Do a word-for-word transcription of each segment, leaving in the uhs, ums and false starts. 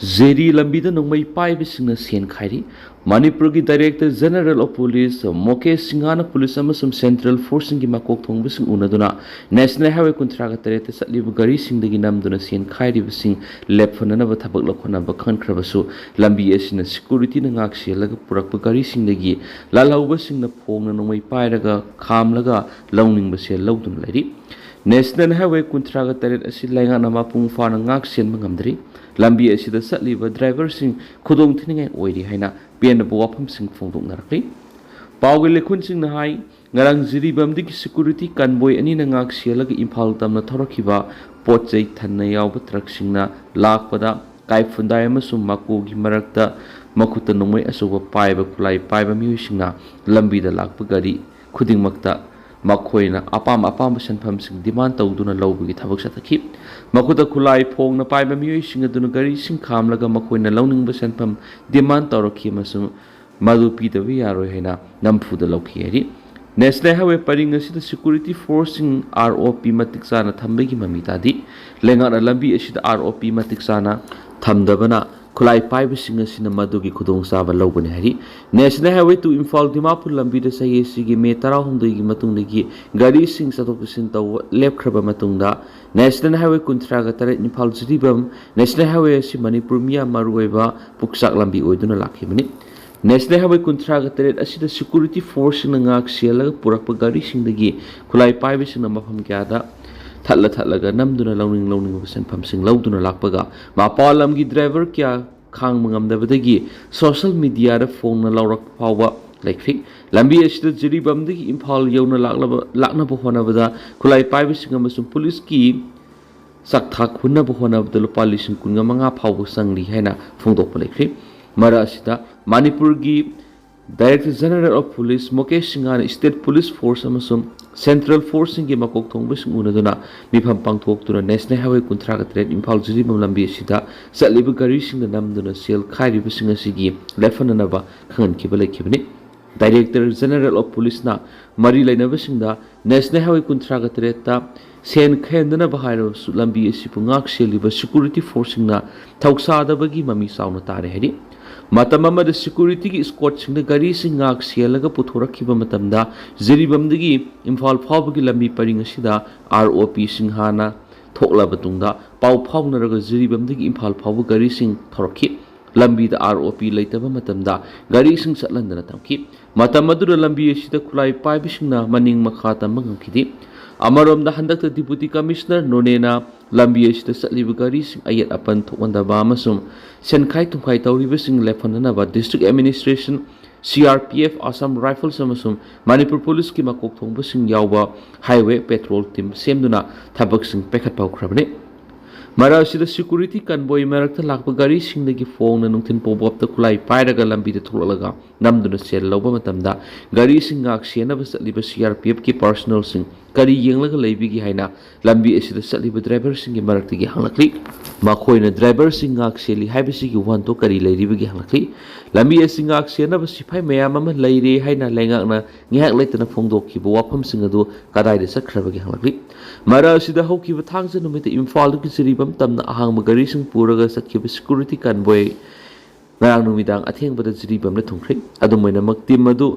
ꯖꯤꯔꯤ ꯂꯝꯕꯤꯗ ꯅꯣꯡꯃꯩ ꯄꯥꯏꯕꯁꯤꯡꯅ ꯁꯦꯟ ꯈꯥꯏꯔꯤ꯫ ꯃꯅꯤꯄꯨꯔꯒꯤ Director General of Police Mukesh ꯁꯤꯡꯍꯅ ꯄꯨꯂꯤꯁ ꯑꯃꯁꯨꯡ ꯁꯦꯟꯇ꯭ꯔꯦꯜ ꯐꯣꯔꯁꯁꯤꯡꯒꯤ ꯃꯀꯣꯛ ꯊꯣꯡꯕꯁꯤꯡ ꯎꯅꯗꯨꯅ ꯅꯦꯁꯅꯦꯜ ꯍꯥꯏꯋꯦ ꯀꯨꯟꯊ꯭ꯔꯥꯒ ꯇꯔꯦꯠꯇ ꯆꯠꯂꯤꯕ ꯒꯥꯔꯤꯁꯤꯡꯗꯒꯤ ꯅꯝꯗꯨꯅ ꯁꯦꯟ ꯈꯥꯏꯔꯤꯕꯁꯤꯡ ꯂꯦꯞꯍꯟꯅꯅꯕ ꯊꯕꯛ ꯂꯧꯈꯠꯅꯕ ꯈꯟꯈ꯭ꯔꯕꯁꯨ, ꯂꯝꯕꯤ ꯑꯁꯤꯅ ꯁꯦꯀ꯭ꯌꯨꯔꯤꯇꯤꯅ ꯉꯥꯛ ꯁꯦꯜꯂꯒ ꯄꯨꯔꯛꯄ ꯒꯥꯔꯤꯁꯤꯡꯗꯒꯤ ꯂꯥꯜꯍꯧꯕꯁꯤꯡꯅ ꯐꯣꯡꯅ ꯅꯣꯡꯃꯩ ꯄꯥꯏꯔꯒ ꯈꯥꯝꯂꯒ ꯂꯧꯅꯤꯡꯕ ꯁꯦꯜ ꯂꯧꯗꯨꯅ ꯂꯩꯔꯤ꯫ ꯅꯦꯁꯅꯦꯜ ꯍꯥꯏꯋꯦ ꯀꯨꯟꯊ꯭ꯔꯥꯒ ꯇꯔꯦꯠ ꯑꯁꯤ ꯂꯩꯉꯥꯛꯅ ꯃꯄꯨꯡ ꯐꯥꯅ ꯉꯥꯛ ꯁꯦꯟꯕ ꯉꯝꯗ꯭ꯔꯤ꯫ ꯂꯝꯕꯤ ꯑꯁꯤꯗ ꯆꯠꯂꯤꯕ ꯗ꯭ꯔꯥꯏꯚꯔꯁꯤꯡ ꯈꯨꯗꯣꯡ ꯊꯤꯅꯤꯡꯉꯥꯏ ꯑꯣꯏꯔꯤ ꯍꯥꯏꯅ ꯄꯦꯟꯗꯕ ꯋꯥꯐꯝꯁꯤꯡ ꯐꯣꯡꯗꯣꯛꯅꯔꯛꯂꯤ꯫ ꯄꯥꯎꯒꯤ ꯂꯩꯈꯨꯟꯁꯤꯡꯅ ꯍꯥꯏ, ꯉꯔꯥꯡ ꯖꯤꯔꯤꯕꯥꯝꯗꯒꯤ ꯁꯦꯀ꯭ꯌꯨꯔꯤꯇꯤ ꯀꯟꯕꯣꯏ ꯑꯅꯤꯅ ꯉꯥꯛ ꯁꯦꯜꯂꯒ ꯏꯝꯐꯥꯜ ꯇꯝꯅ ꯊꯧꯔꯛꯈꯤꯕ ꯄꯣꯠ ꯆꯩ ꯊꯟꯅ ꯌꯥꯎꯕ ꯇ꯭ꯔꯛꯁꯤꯡꯅ ꯂꯥꯛꯄꯗ ꯀꯥꯏꯐꯨꯟꯗꯥꯏ ꯑꯃꯁꯨꯡ ꯃꯀꯣꯛꯒꯤ ꯃꯔꯛꯇ ꯃꯈꯨꯠꯇ ꯅꯣꯡꯃꯩ ꯑꯆꯧꯕ ꯄꯥꯏꯕ, ꯈꯨꯠꯂꯥꯏ ꯄꯥꯏꯕ ꯃꯤꯑꯣꯏꯁꯤꯡꯅ ꯂꯝꯕꯤꯗ ꯂꯥꯛꯄ ꯒꯥꯔꯤ ꯈꯨꯗꯤꯡꯃꯛꯇ ꯃꯈꯣꯏꯅ ꯑꯄꯥꯝ ꯑꯄꯥꯝꯕ ꯁꯦꯟꯐꯝꯁꯤꯡ ꯗꯤꯃꯥꯟ ꯇꯧꯗꯨꯅ ꯂꯧꯕꯒꯤ ꯊꯕꯛ ꯆꯠꯊꯈꯤ꯫ ꯃꯈꯨꯠꯇ ꯈꯨꯠꯂꯥꯏ ꯐꯣꯡꯅ ꯄꯥꯏꯕ ꯃꯤꯑꯣꯏꯁꯤꯡ ꯑꯗꯨꯅ ꯒꯥꯔꯤꯁꯤꯡ ꯈꯥꯝꯂꯒ ꯃꯈꯣꯏꯅ ꯂꯧꯅꯤꯡꯕ ꯁꯦꯟꯐꯝ ꯗꯤꯃꯥꯟ ꯇꯧꯔꯛꯈꯤ ꯑꯃꯁꯨꯡ ꯃꯗꯨ ꯄꯤꯗꯕ ꯌꯥꯔꯣꯏ ꯍꯥꯏꯅ ꯅꯝꯐꯨꯗ ꯂꯧꯈꯤ ꯍꯥꯏꯔꯤ꯫ ꯅꯦꯁꯅꯦꯜ ꯍꯥꯏꯋꯦ ꯄꯔꯤꯡ ꯑꯁꯤꯗ ꯁꯦꯀ꯭ꯌꯨꯔꯤꯇꯤ ꯐꯣꯔꯁꯁꯤꯡ ROP ꯃꯇꯤꯛ ꯆꯥꯅ ꯊꯝꯕꯒꯤ ꯃꯃꯤ ꯇꯥꯗꯦ꯫ ꯂꯩꯉꯥꯛꯅ ꯂꯝꯕꯤ ꯑꯁꯤꯗ ROP ꯃꯇꯤꯛ ꯆꯥꯅ ꯊꯝꯗꯕꯅ ꯈꯨꯠꯂꯥꯏ ꯄꯥꯏꯕꯁꯤꯡ ꯑꯁꯤꯅ ꯃꯗꯨꯒꯤ ꯈꯨꯗꯣꯡꯆꯥꯕ ꯂꯧꯕꯅꯤ ꯍꯥꯏꯔꯤ꯫ National highway two Imphal Dimapur ꯂꯝꯕꯤꯗ ꯆꯍꯤ ꯑꯁꯤꯒꯤ ꯃꯦ ꯇꯔꯥꯍꯨꯝꯗꯣꯏꯒꯤ ꯃꯇꯨꯡꯗꯒꯤ ꯒꯥꯔꯤꯁꯤꯡ ꯆꯠꯊꯣꯛ ꯆꯠꯁꯤꯟ ꯇꯧꯕ ꯂꯦꯞꯈ꯭ꯔꯕ ꯃꯇꯨꯡꯗ, ꯅꯦꯁꯅꯦꯜ ꯍꯥꯏꯋꯦ ꯀꯨꯟꯊ꯭ꯔꯥꯒ ꯇꯔꯦꯠ ꯏꯝꯐꯥꯜ ꯖꯤꯔꯤꯕꯥꯝ ꯅꯦꯁꯅꯦꯜ ꯍꯥꯏꯋꯦ ꯑꯁꯤ ꯃꯅꯤꯄꯨꯔ ꯃꯤꯌꯥꯝ ꯃꯔꯨꯑꯣꯏꯕ ꯄꯨꯛꯆꯥꯛ ꯂꯝꯕꯤ ꯑꯣꯏꯗꯨꯅ ꯂꯥꯛꯈꯤꯕꯅꯤ꯫ ꯅꯦꯁꯅꯦꯜ ꯍꯥꯏꯋꯦ ꯀꯨꯟꯊ꯭ꯔꯥꯒ ꯇꯔꯦꯠ ꯑꯁꯤꯗ ꯁꯦꯀ꯭ꯌꯨꯔꯤꯇꯤ ꯐꯣꯔꯁꯁꯤꯡꯅ ꯉꯥꯛ ꯁꯦꯜꯂꯒ ꯄꯨꯔꯛꯄ ꯒꯥꯔꯤꯁꯤꯡꯗꯒꯤ ꯈꯨꯠꯂꯥꯏ ꯄꯥꯏꯕꯁꯤꯡꯅ ꯃꯐꯝ ꯀꯌꯥꯗ ꯊꯠꯂ ꯊꯠꯂꯒ ꯅꯝꯗꯨꯅ ꯂꯧꯅꯤꯡ ꯂꯧꯅꯤꯡꯕ ꯁꯦꯟꯐꯝꯁꯤꯡ ꯂꯧꯗꯨꯅ ꯂꯥꯛꯄꯒ, ꯃꯄꯥꯟ ꯂꯝꯒꯤ ꯗ꯭ꯔꯥꯏꯚꯔ ꯀꯌꯥ ꯈꯥꯡꯕ ꯉꯝꯗꯕꯗꯒꯤ ꯁꯣꯁꯤꯌꯦꯜ ꯃꯤꯗꯤꯌꯥꯗ ꯐꯣꯡꯅ ꯂꯥꯎꯔꯛꯄ ꯐꯥꯎꯕ ꯂꯩꯈ꯭ꯔꯤ꯫ ꯂꯝꯕꯤ ꯑꯁꯤꯗ ꯖꯤꯔꯤꯕꯥꯝꯗꯒꯤ ꯏꯝꯐꯥꯜ ꯌꯧꯅ ꯂꯥꯛꯂꯕ, ꯂꯥꯛꯅꯕ ꯍꯣꯠꯅꯕꯗ ꯈꯨꯠꯂꯥꯏ ꯄꯥꯏꯕꯁꯤꯡ ꯑꯃꯁꯨꯡ ꯄꯨꯂꯤꯁꯀꯤ ꯆꯥꯛꯊꯥꯛ ꯍꯨꯟꯅꯕ ꯍꯣꯠꯅꯕꯗ ꯂꯨꯄꯥ ꯂꯤꯁꯤꯡ ꯀꯨꯟꯒ ꯃꯉꯥ ꯐꯥꯎꯕ ꯆꯪꯂꯤ ꯍꯥꯏꯅ ꯐꯣꯡꯗꯣꯛꯄ ꯂꯩꯈ꯭ꯔꯤ꯫ ꯃꯔꯛ ꯑꯁꯤꯗ ꯃꯅꯤꯄꯨꯔꯒꯤ Director General of Police Mukesh ꯁꯤꯡꯍꯅ ꯁ꯭ꯇꯦꯠ ꯄꯨꯂꯤꯁ ꯐꯣꯔꯁ ꯑꯃꯁꯨꯡ ꯁꯦꯟꯇ꯭ꯔꯦꯜ ꯐꯣꯔꯁꯁꯤꯡꯒꯤ ꯃꯀꯣꯛ ꯊꯣꯡꯕꯁꯤꯡ ꯎꯅꯗꯨꯅ ꯃꯤꯐꯝ ꯄꯥꯡꯊꯣꯛꯇꯨꯅ ꯅꯦꯁꯅꯦꯜ ꯍꯥꯏꯋꯦ ꯀꯨꯟꯊ꯭ꯔꯥꯒ ꯇꯔꯦꯠ ꯏꯝꯐꯥꯜ ꯖꯤꯔꯤꯕꯥꯝ ꯂꯝꯕꯤ ꯑꯁꯤꯗ ꯆꯠꯂꯤꯕ ꯒꯥꯔꯤꯁꯤꯡꯗ ꯅꯝꯗꯨꯅ ꯁꯦꯜ ꯈꯥꯏꯔꯤꯕꯁꯤꯡ ꯑꯁꯤꯒꯤ ꯂꯦꯞꯍꯟꯅꯅꯕ ꯈꯪꯍꯟꯈꯤꯕ ꯂꯩꯈꯤꯕꯅꯤ꯫ Director General of Policeꯅ ꯃꯔꯤ ꯂꯩꯅꯕꯁꯤꯡꯗ ꯅꯦꯁꯅꯦꯜ ꯍꯥꯏꯋꯦ ꯀꯨꯟꯊ꯭ꯔꯥꯒ ꯇꯔꯦꯠꯇ ꯁꯦꯟ ꯈꯥꯏꯍꯟꯗꯅꯕ ꯍꯥꯏꯔꯕꯁꯨ ꯂꯝꯕꯤ ꯑꯁꯤꯕꯨ ꯉꯥꯛ ꯁꯦꯜꯂꯤꯕ ꯁꯦꯀ꯭ꯌꯨꯔꯤꯇꯤ ꯐꯣꯔꯁꯁꯤꯡꯅ ꯊꯧꯁꯥꯗꯕꯒꯤ ꯃꯃꯤ ꯆꯥꯎꯅ ꯇꯥꯔꯦ ꯍꯥꯏꯔꯤ꯫ ꯃꯇꯝ ꯑꯃꯗ ꯁꯦꯀ꯭ꯌꯨꯔꯤꯇꯤꯒꯤ ꯏꯁꯀꯣꯠꯁꯤꯡꯅ ꯒꯥꯔꯤꯁꯤꯡ ꯉꯥꯛ ꯁꯦꯜꯂꯒ ꯄꯨꯊꯣꯔꯛꯈꯤꯕ ꯃꯇꯝꯗ ꯖꯤꯔꯤꯕꯥꯝꯗꯒꯤ ꯏꯝꯐꯥꯜ ꯐꯥꯎꯕꯒꯤ ꯂꯝꯕꯤ ꯄꯔꯤꯡ ꯑꯁꯤꯗ ꯑꯥꯔ ꯑꯣ ꯄꯤꯁꯤꯡ ꯍꯥꯟꯅ ꯊꯣꯛꯂꯕ ꯇꯨꯡꯗ ꯄꯥꯎ ꯐꯥꯎꯅꯔꯒ ꯖꯤꯔꯤꯕꯥꯝꯗꯒꯤ ꯏꯝꯐꯥꯜ ꯐꯥꯎꯕ ꯒꯥꯔꯤꯁꯤꯡ ꯊꯧꯔꯛꯈꯤ꯫ ꯂꯝꯕꯤꯗ ꯑꯥꯔ ꯑꯣ ꯄꯤ ꯂꯩꯇꯕ ꯃꯇꯝꯗ ꯒꯥꯔꯤꯁꯤꯡ ꯆꯠꯍꯟꯗꯅ ꯊꯝꯈꯤ꯫ ꯃꯇꯝ ꯑꯗꯨꯗ ꯂꯝꯕꯤ ꯑꯁꯤꯗ ꯈꯨꯠꯂꯥꯏ ꯄꯥꯏꯕꯁꯤꯡꯅ ꯃꯅꯤꯡ ꯃꯈꯥ ꯇꯝꯕ ꯉꯝꯈꯤꯗꯦ꯫ ꯑꯃꯔꯣꯝꯗ ꯍꯟꯗꯛꯇ ꯗꯤꯄꯨꯇꯤ ꯀꯃꯤꯁꯅꯔ ꯅꯣꯅꯦꯅ ꯂꯝꯕꯤ ꯑꯁꯤꯗ ꯆꯠꯂꯤꯕ ꯒꯥꯔꯤꯁꯤꯡ ꯑꯌꯦꯠ ꯑꯄꯟ ꯊꯣꯛꯍꯟꯗꯕ ꯑꯃꯁꯨꯡ ꯁꯦꯟꯈꯥꯏ ꯊꯨꯝꯈꯥꯏ ꯇꯧꯔꯤꯕꯁꯤꯡ ꯂꯦꯞꯍꯟꯅꯅꯕ district administration, C R P F, Assam rifles ꯑꯃꯁꯨꯡ ꯃꯅꯤꯄꯨꯔ ꯄꯨꯂꯤꯁꯀꯤ ꯃꯀꯣꯛ ꯊꯣꯡꯕꯁꯤꯡ ꯌꯥꯎꯕ ꯍꯥꯏꯋꯦ ꯄꯦꯇ꯭ꯔꯣꯜ ꯇꯤꯝ ꯁꯦꯝꯗꯨꯅ ꯊꯕꯛꯁꯤꯡ ꯄꯥꯏꯈꯠꯄ ꯍꯧꯈ꯭ꯔꯕꯅꯤ꯫ ꯃꯔꯛ ꯑꯁꯤꯗ ꯁꯦꯀ꯭ꯌꯨꯔꯤꯇꯤ ꯀꯟꯕꯣꯏ ꯃꯔꯛꯇ ꯂꯥꯛꯄ ꯒꯥꯔꯤꯁꯤꯡꯗꯒꯤ ꯐꯣꯡꯅ ꯅꯨꯡꯊꯤꯜ ꯄꯣꯕꯣꯞꯇ ꯈꯨꯠꯂꯥꯏ ꯄꯥꯏꯔꯒ ꯂꯝꯕꯤꯗ ꯊꯣꯛꯂꯛꯂꯒ ꯅꯝꯗꯨꯅ ꯁꯦꯜ ꯂꯧꯕ ꯃꯇꯝꯗ ꯒꯥꯔꯤꯁꯤꯡ ꯉꯥꯛ ꯁꯦꯟꯅꯕ ꯆꯠꯂꯤꯕ ꯁꯤ ꯑꯥꯔ ꯄꯤ ꯑꯦꯐꯀꯤ ꯄꯥꯔꯁꯣꯅꯦꯜꯁꯤꯡ ꯀꯔꯤ ꯌꯦꯡꯂꯒ ꯂꯩꯕꯤꯒꯦ ꯍꯥꯏꯅ ꯂꯝꯕꯤ ꯑꯁꯤꯗ ꯆꯠꯂꯤꯕ ꯗ꯭ꯔꯥꯏꯚꯔꯁꯤꯡꯒꯤ ꯃꯔꯛꯇꯒꯤ ꯍꯪꯂꯛꯂꯤ꯫ ꯃꯈꯣꯏꯅ ꯗ꯭ꯔꯥꯏꯚꯔꯁꯤꯡ ꯉꯥꯛ ꯁꯦꯜꯂꯤ ꯍꯥꯏꯕꯁꯤꯒꯤ ꯋꯥꯍꯟꯊꯣꯛ ꯀꯔꯤ ꯂꯩꯔꯤꯕꯒꯦ ꯍꯪꯂꯛꯂꯤ꯫ ꯂꯝꯕꯤ ꯑꯁꯤ ꯉꯥꯛ ꯁꯦꯟꯅꯕ ꯁꯤꯐꯥꯏ ꯃꯌꯥꯝ ꯑꯃ ꯂꯩꯔꯦ ꯍꯥꯏꯅ ꯂꯩꯉꯥꯛꯅ ꯉꯥꯏꯍꯥꯛ ꯂꯩꯇꯅ ꯐꯣꯡꯗꯣꯛꯈꯤꯕ ꯋꯥꯐꯝꯁꯤꯡ ꯑꯗꯨ ꯀꯗꯥꯏꯗ ꯆꯠꯈ꯭ꯔꯕꯒꯦ ꯍꯪꯂꯛꯂꯤ꯫ ꯃꯔꯛ ꯑꯁꯤꯗ ꯍꯧꯈꯤꯕ ꯊꯥꯡꯖ ꯅꯨꯃꯤꯠꯇ ꯏꯝꯐꯥꯜꯗꯒꯤ ꯖꯤꯔꯤꯕꯥꯝ ꯇꯝꯅ ꯑꯍꯥꯡꯕ ꯒꯥꯔꯤꯁꯤꯡ ꯄꯨꯔꯒ ꯆꯠꯈꯤꯕ ꯁꯦꯀ꯭ꯌꯨꯔꯤꯇꯤ ꯀꯟꯕꯣꯏ ꯉꯔꯥꯡ ꯅꯨꯃꯤꯗꯥꯡ ꯑꯊꯦꯡꯕꯗ ꯖꯤꯔꯤꯕꯥꯝꯗ ꯊꯨꯡꯈ꯭ꯔꯦ꯫ ꯑꯗꯨꯝ ꯑꯣꯏꯅꯃꯛ, ꯇꯤꯝ ꯑꯗꯨ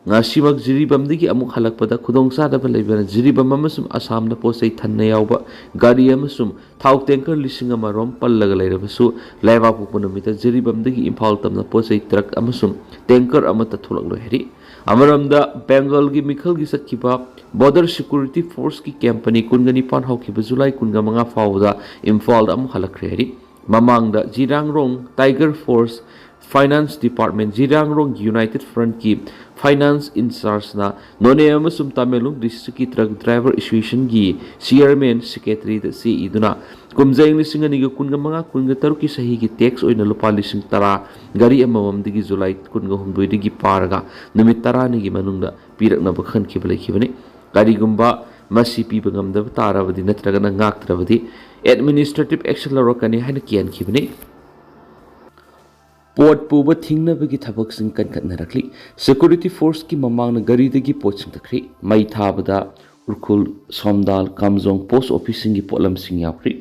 ꯉꯁꯤꯃꯛ ꯖꯤꯔꯤꯕꯥꯝꯗꯒꯤ ꯑꯃꯨꯛ ꯍꯜꯂꯛꯄꯗ ꯈꯨꯗꯣꯡꯆꯥꯗꯕ ꯂꯩꯕꯅ ꯖꯤꯔꯤꯕꯥꯝ ꯑꯃꯁꯨꯡ ꯑꯁꯥꯝꯗ ꯄꯣꯠ ꯆꯩ ꯊꯟꯅ ꯌꯥꯎꯕ ꯒꯥꯔꯤ ꯑꯃꯁꯨꯡ ꯊꯥꯎ ꯇꯦꯡꯀꯔ ꯂꯤꯁꯤꯡ ꯑꯃ ꯔꯣꯝ ꯄꯜꯂꯒ ꯂꯩꯔꯕꯁꯨ, ꯂꯩꯕꯥꯛꯄꯣꯛꯄ ꯅꯨꯃꯤꯠꯇ ꯖꯤꯔꯤꯕꯥꯝꯗꯒꯤ ꯏꯝꯐꯥꯜ ꯇꯝꯅ ꯄꯣꯠ ꯆꯩ ꯇ꯭ꯔꯛ ꯑꯃꯁꯨꯡ ꯇꯦꯡꯀꯔ ꯑꯃꯠꯇ ꯊꯣꯛꯂꯛꯂꯣꯏ ꯍꯥꯏꯔꯤ꯫ ꯑꯃꯔꯣꯝꯗ, ꯕꯦꯡꯒꯜꯒꯤ ꯃꯤꯈꯜꯒꯤ ꯆꯠꯈꯤꯕ ꯕꯣꯔꯗꯔ ꯁꯦꯀ꯭ꯌꯨꯔꯤꯇꯤ ꯐꯣꯔꯁꯀꯤ ꯀꯦꯝꯞ ꯄꯅꯤ ꯀꯨꯟꯒ ꯅꯤꯄꯥꯟ ꯍꯧꯈꯤꯕ ꯖꯨꯂꯥꯏ ꯀꯨꯟꯒ ꯃꯉꯥ ꯐꯥꯎꯕꯗ ꯏꯝꯐꯥꯜꯗ ꯑꯃꯨꯛ ꯍꯜꯂꯛꯈ꯭ꯔꯦ ꯍꯥꯏꯔꯤ꯫ ꯃꯃꯥꯡꯗ Zeliangrong tiger force finance department, Zeliangrong united ꯐ꯭ꯔꯟꯠꯀꯤ ꯐꯥꯏꯅꯥꯟꯁ ꯏꯟꯆꯥꯔꯖꯅ ꯅꯣꯅꯦ ꯑꯃꯁꯨꯡ ꯇꯃꯦꯡꯂꯣꯡ ꯗꯤꯁꯇ꯭ꯔꯤꯛꯀꯤ ꯇ꯭ꯔꯛ ꯗ꯭ꯔꯥꯏꯚꯔ ꯑꯦꯁꯣꯁꯤꯌꯦꯁꯟꯒꯤ ꯆꯤꯌꯔꯃꯦꯟ, ꯁꯦꯀ꯭ꯔꯦꯇꯔꯤꯗ ꯆꯦ ꯏꯗꯨꯅ ꯀꯨꯝꯖꯩ ꯂꯤꯁꯤꯡ ꯑꯅꯤꯒ ꯀꯨꯟꯒ ꯃꯉꯥ ꯀꯨꯟꯒ ꯇꯔꯨꯛꯀꯤ ꯆꯍꯤꯒꯤ ꯇꯦꯛꯁ ꯑꯣꯏꯅ ꯂꯨꯄꯥ ꯂꯤꯁꯤꯡ ꯇꯔꯥ ꯒꯥꯔꯤ ꯑꯃꯃꯝꯗꯒꯤ ꯖꯨꯂꯥꯏ ꯀꯨꯟꯒ ꯍꯨꯝꯗꯣꯏꯗꯒꯤ ꯄꯥꯔꯒ ꯅꯨꯃꯤꯠ ꯇꯔꯥꯅꯤꯒꯤ ꯃꯅꯨꯡꯗ ꯄꯤꯔꯛꯅꯕ ꯈꯟꯈꯤꯕ ꯂꯩꯈꯤꯕꯅꯤ꯫ ꯀꯔꯤꯒꯨꯝꯕ ꯃꯁꯤ ꯄꯤꯕ ꯉꯝꯗꯕ ꯇꯥꯔꯕꯗꯤ ꯅꯠꯇ꯭ꯔꯒꯅ ꯉꯥꯛꯇ꯭ꯔꯕꯗꯤ ꯑꯦꯗꯃꯤꯅꯤꯁꯇ꯭ꯔꯦꯇꯤꯚ ꯑꯦꯛꯁꯟ ꯂꯧꯔꯛꯀꯅꯤ ꯍꯥꯏꯅ ꯀꯤꯍꯟꯈꯤꯕꯅꯤ꯫ ꯄꯣꯠ ꯄꯨꯕ ꯊꯤꯡꯅꯕꯒꯤ ꯊꯕꯛꯁꯤꯡ ꯀꯟꯈꯠꯅꯔꯛꯂꯤ꯫ ꯁꯦꯀ꯭ꯌꯨꯔꯤꯇꯤ ꯐꯣꯔꯁꯀꯤ ꯃꯃꯥꯡꯅ ꯒꯥꯔꯤꯗꯒꯤ ꯄꯣꯠꯁꯤꯡ ꯇꯛꯈ꯭ꯔꯤ꯫ ꯃꯩ ꯊꯥꯕꯗ ꯎꯈ꯭ꯔꯨꯜ, ꯁꯣꯝꯗꯥꯜ, ꯀꯥꯝꯖꯣꯡ ꯄꯣꯁ ꯑꯣꯐꯤꯁꯁꯤꯡꯒꯤ ꯄꯣꯠꯂꯝꯁꯤꯡ ꯌꯥꯎꯈ꯭ꯔꯤ꯫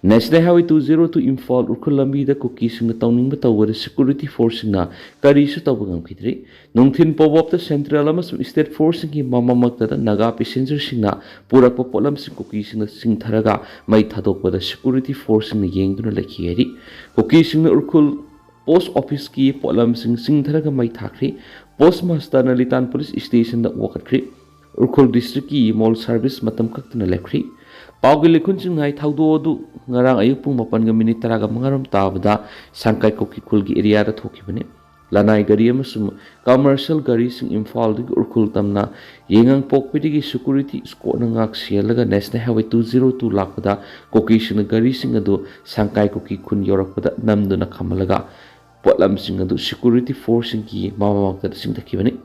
National Highway two zero two Imphal Ukhrul ꯂꯝꯕꯤꯗ ꯀꯨꯀꯤꯁꯤꯡꯅ ꯇꯧꯅꯤꯡꯕ ꯇꯧꯕꯗ ꯁꯦꯀ꯭ꯌꯨꯔꯤꯇꯤ ꯐꯣꯔꯁꯁꯤꯡꯅ ꯀꯔꯤꯁꯨ ꯇꯧꯕ ꯉꯝꯈꯤꯗ꯭ꯔꯤ꯫ ꯅꯨꯡꯊꯤꯜ ꯄꯣꯋꯥꯞꯇ ꯁꯦꯟꯇ꯭ꯔꯦꯜ ꯑꯃꯁꯨꯡ ꯁ꯭ꯇꯦꯠ ꯐꯣꯔꯁꯁꯤꯡꯒꯤ ꯃꯃꯛꯇꯗ ꯅꯥꯒꯥ ꯄꯦꯁꯦꯟꯖꯔꯁꯤꯡꯅ ꯄꯨꯔꯛꯄ ꯄꯣꯠꯂꯝꯁꯤꯡ ꯀꯨꯀꯤꯁꯤꯡꯅ ꯆꯤꯡꯊꯔꯒ ꯃꯩ ꯊꯥꯗꯣꯛꯄꯗ ꯁꯦꯀ꯭ꯌꯨꯔꯤꯇꯤ ꯐꯣꯔꯁꯁꯤꯡꯅ ꯌꯦꯡꯗꯨꯅ ꯂꯩꯈꯤ ꯍꯥꯏꯔꯤ꯫ ꯀꯨꯀꯤꯁꯤꯡꯅ ꯎꯈ꯭ꯔꯨꯜ ꯄꯣꯁ ꯑꯣꯐꯤꯁꯀꯤ ꯄꯣꯠꯂꯝꯁꯤꯡ ꯆꯤꯡꯊꯔꯒ ꯃꯩ ꯊꯥꯈ꯭ꯔꯤ꯫ ꯄꯣꯁ ꯃꯥꯁꯇꯔꯅ ꯂꯤꯇꯥꯟ ꯄꯨꯂꯤꯁ ꯁ꯭ꯇꯦꯁꯟꯗ ꯋꯥꯀꯠꯈ꯭ꯔꯤ꯫ ꯎꯈ꯭ꯔꯨꯜ ꯗꯤꯁꯇ꯭ꯔꯤꯛꯀꯤ ꯃꯣꯜ ꯁꯥꯔꯚꯤꯁ ꯃꯇꯝ ꯀꯛꯇꯅ ꯂꯦꯞꯈ꯭ꯔꯤ꯫ ꯄꯥꯎꯒꯤ ꯂꯩꯈꯨꯟꯁꯤꯡꯅ ꯍꯥꯏ, ꯊꯧꯗꯣꯛ ꯑꯗꯨ ꯉꯔꯥꯡ ꯑꯌꯨꯛ ꯄꯨꯡ ꯃꯥꯄꯟꯒ ꯃꯤꯅꯤꯠ ꯇꯔꯥꯒ ꯃꯉꯥꯔꯣꯝ ꯇꯥꯕꯗ ꯁꯪꯀꯥꯏ ꯀꯨꯀꯤ ꯈꯨꯜꯒꯤ ꯑꯦꯔꯤꯌꯥꯗ ꯊꯣꯛꯈꯤꯕꯅꯤ꯫ ꯂꯅꯥꯏ ꯒꯥꯔꯤ ꯑꯃꯁꯨꯡ ꯀꯃꯔꯁꯤꯌꯦꯜ ꯒꯥꯔꯤꯁꯤꯡ ꯏꯝꯐꯥꯜꯗꯒꯤ ꯎꯈ꯭ꯔꯨꯜ ꯇꯝꯅ ꯌꯥꯏꯉꯪꯄꯣꯛꯄꯤꯗꯒꯤ ꯁꯦꯀ꯭ꯌꯨꯔꯤꯇꯤ ꯏꯁꯀꯣꯔꯠꯅ ꯉꯥꯛ ꯁꯦꯜꯂꯒ national highway two zero two ꯂꯥꯛꯄꯗ ꯀꯨꯀꯤꯁꯤꯡꯅ ꯒꯥꯔꯤꯁꯤꯡ ꯑꯗꯨ ꯁꯪꯀꯥꯏ ꯀꯨꯀꯤ ꯈꯨꯟ ꯌꯧꯔꯛꯄꯗ ꯅꯝꯗꯨꯅ ꯈꯝꯍꯜꯂꯒ ꯄꯣꯠꯂꯝꯁꯤꯡ ꯑꯗꯨ ꯁꯦꯀ꯭ꯌꯨꯔꯤꯇꯤ ꯐꯣꯔꯁꯁꯤꯡꯒꯤ ꯃꯃꯛꯇꯗ ꯆꯤꯡꯊꯈꯤꯕꯅꯤ꯫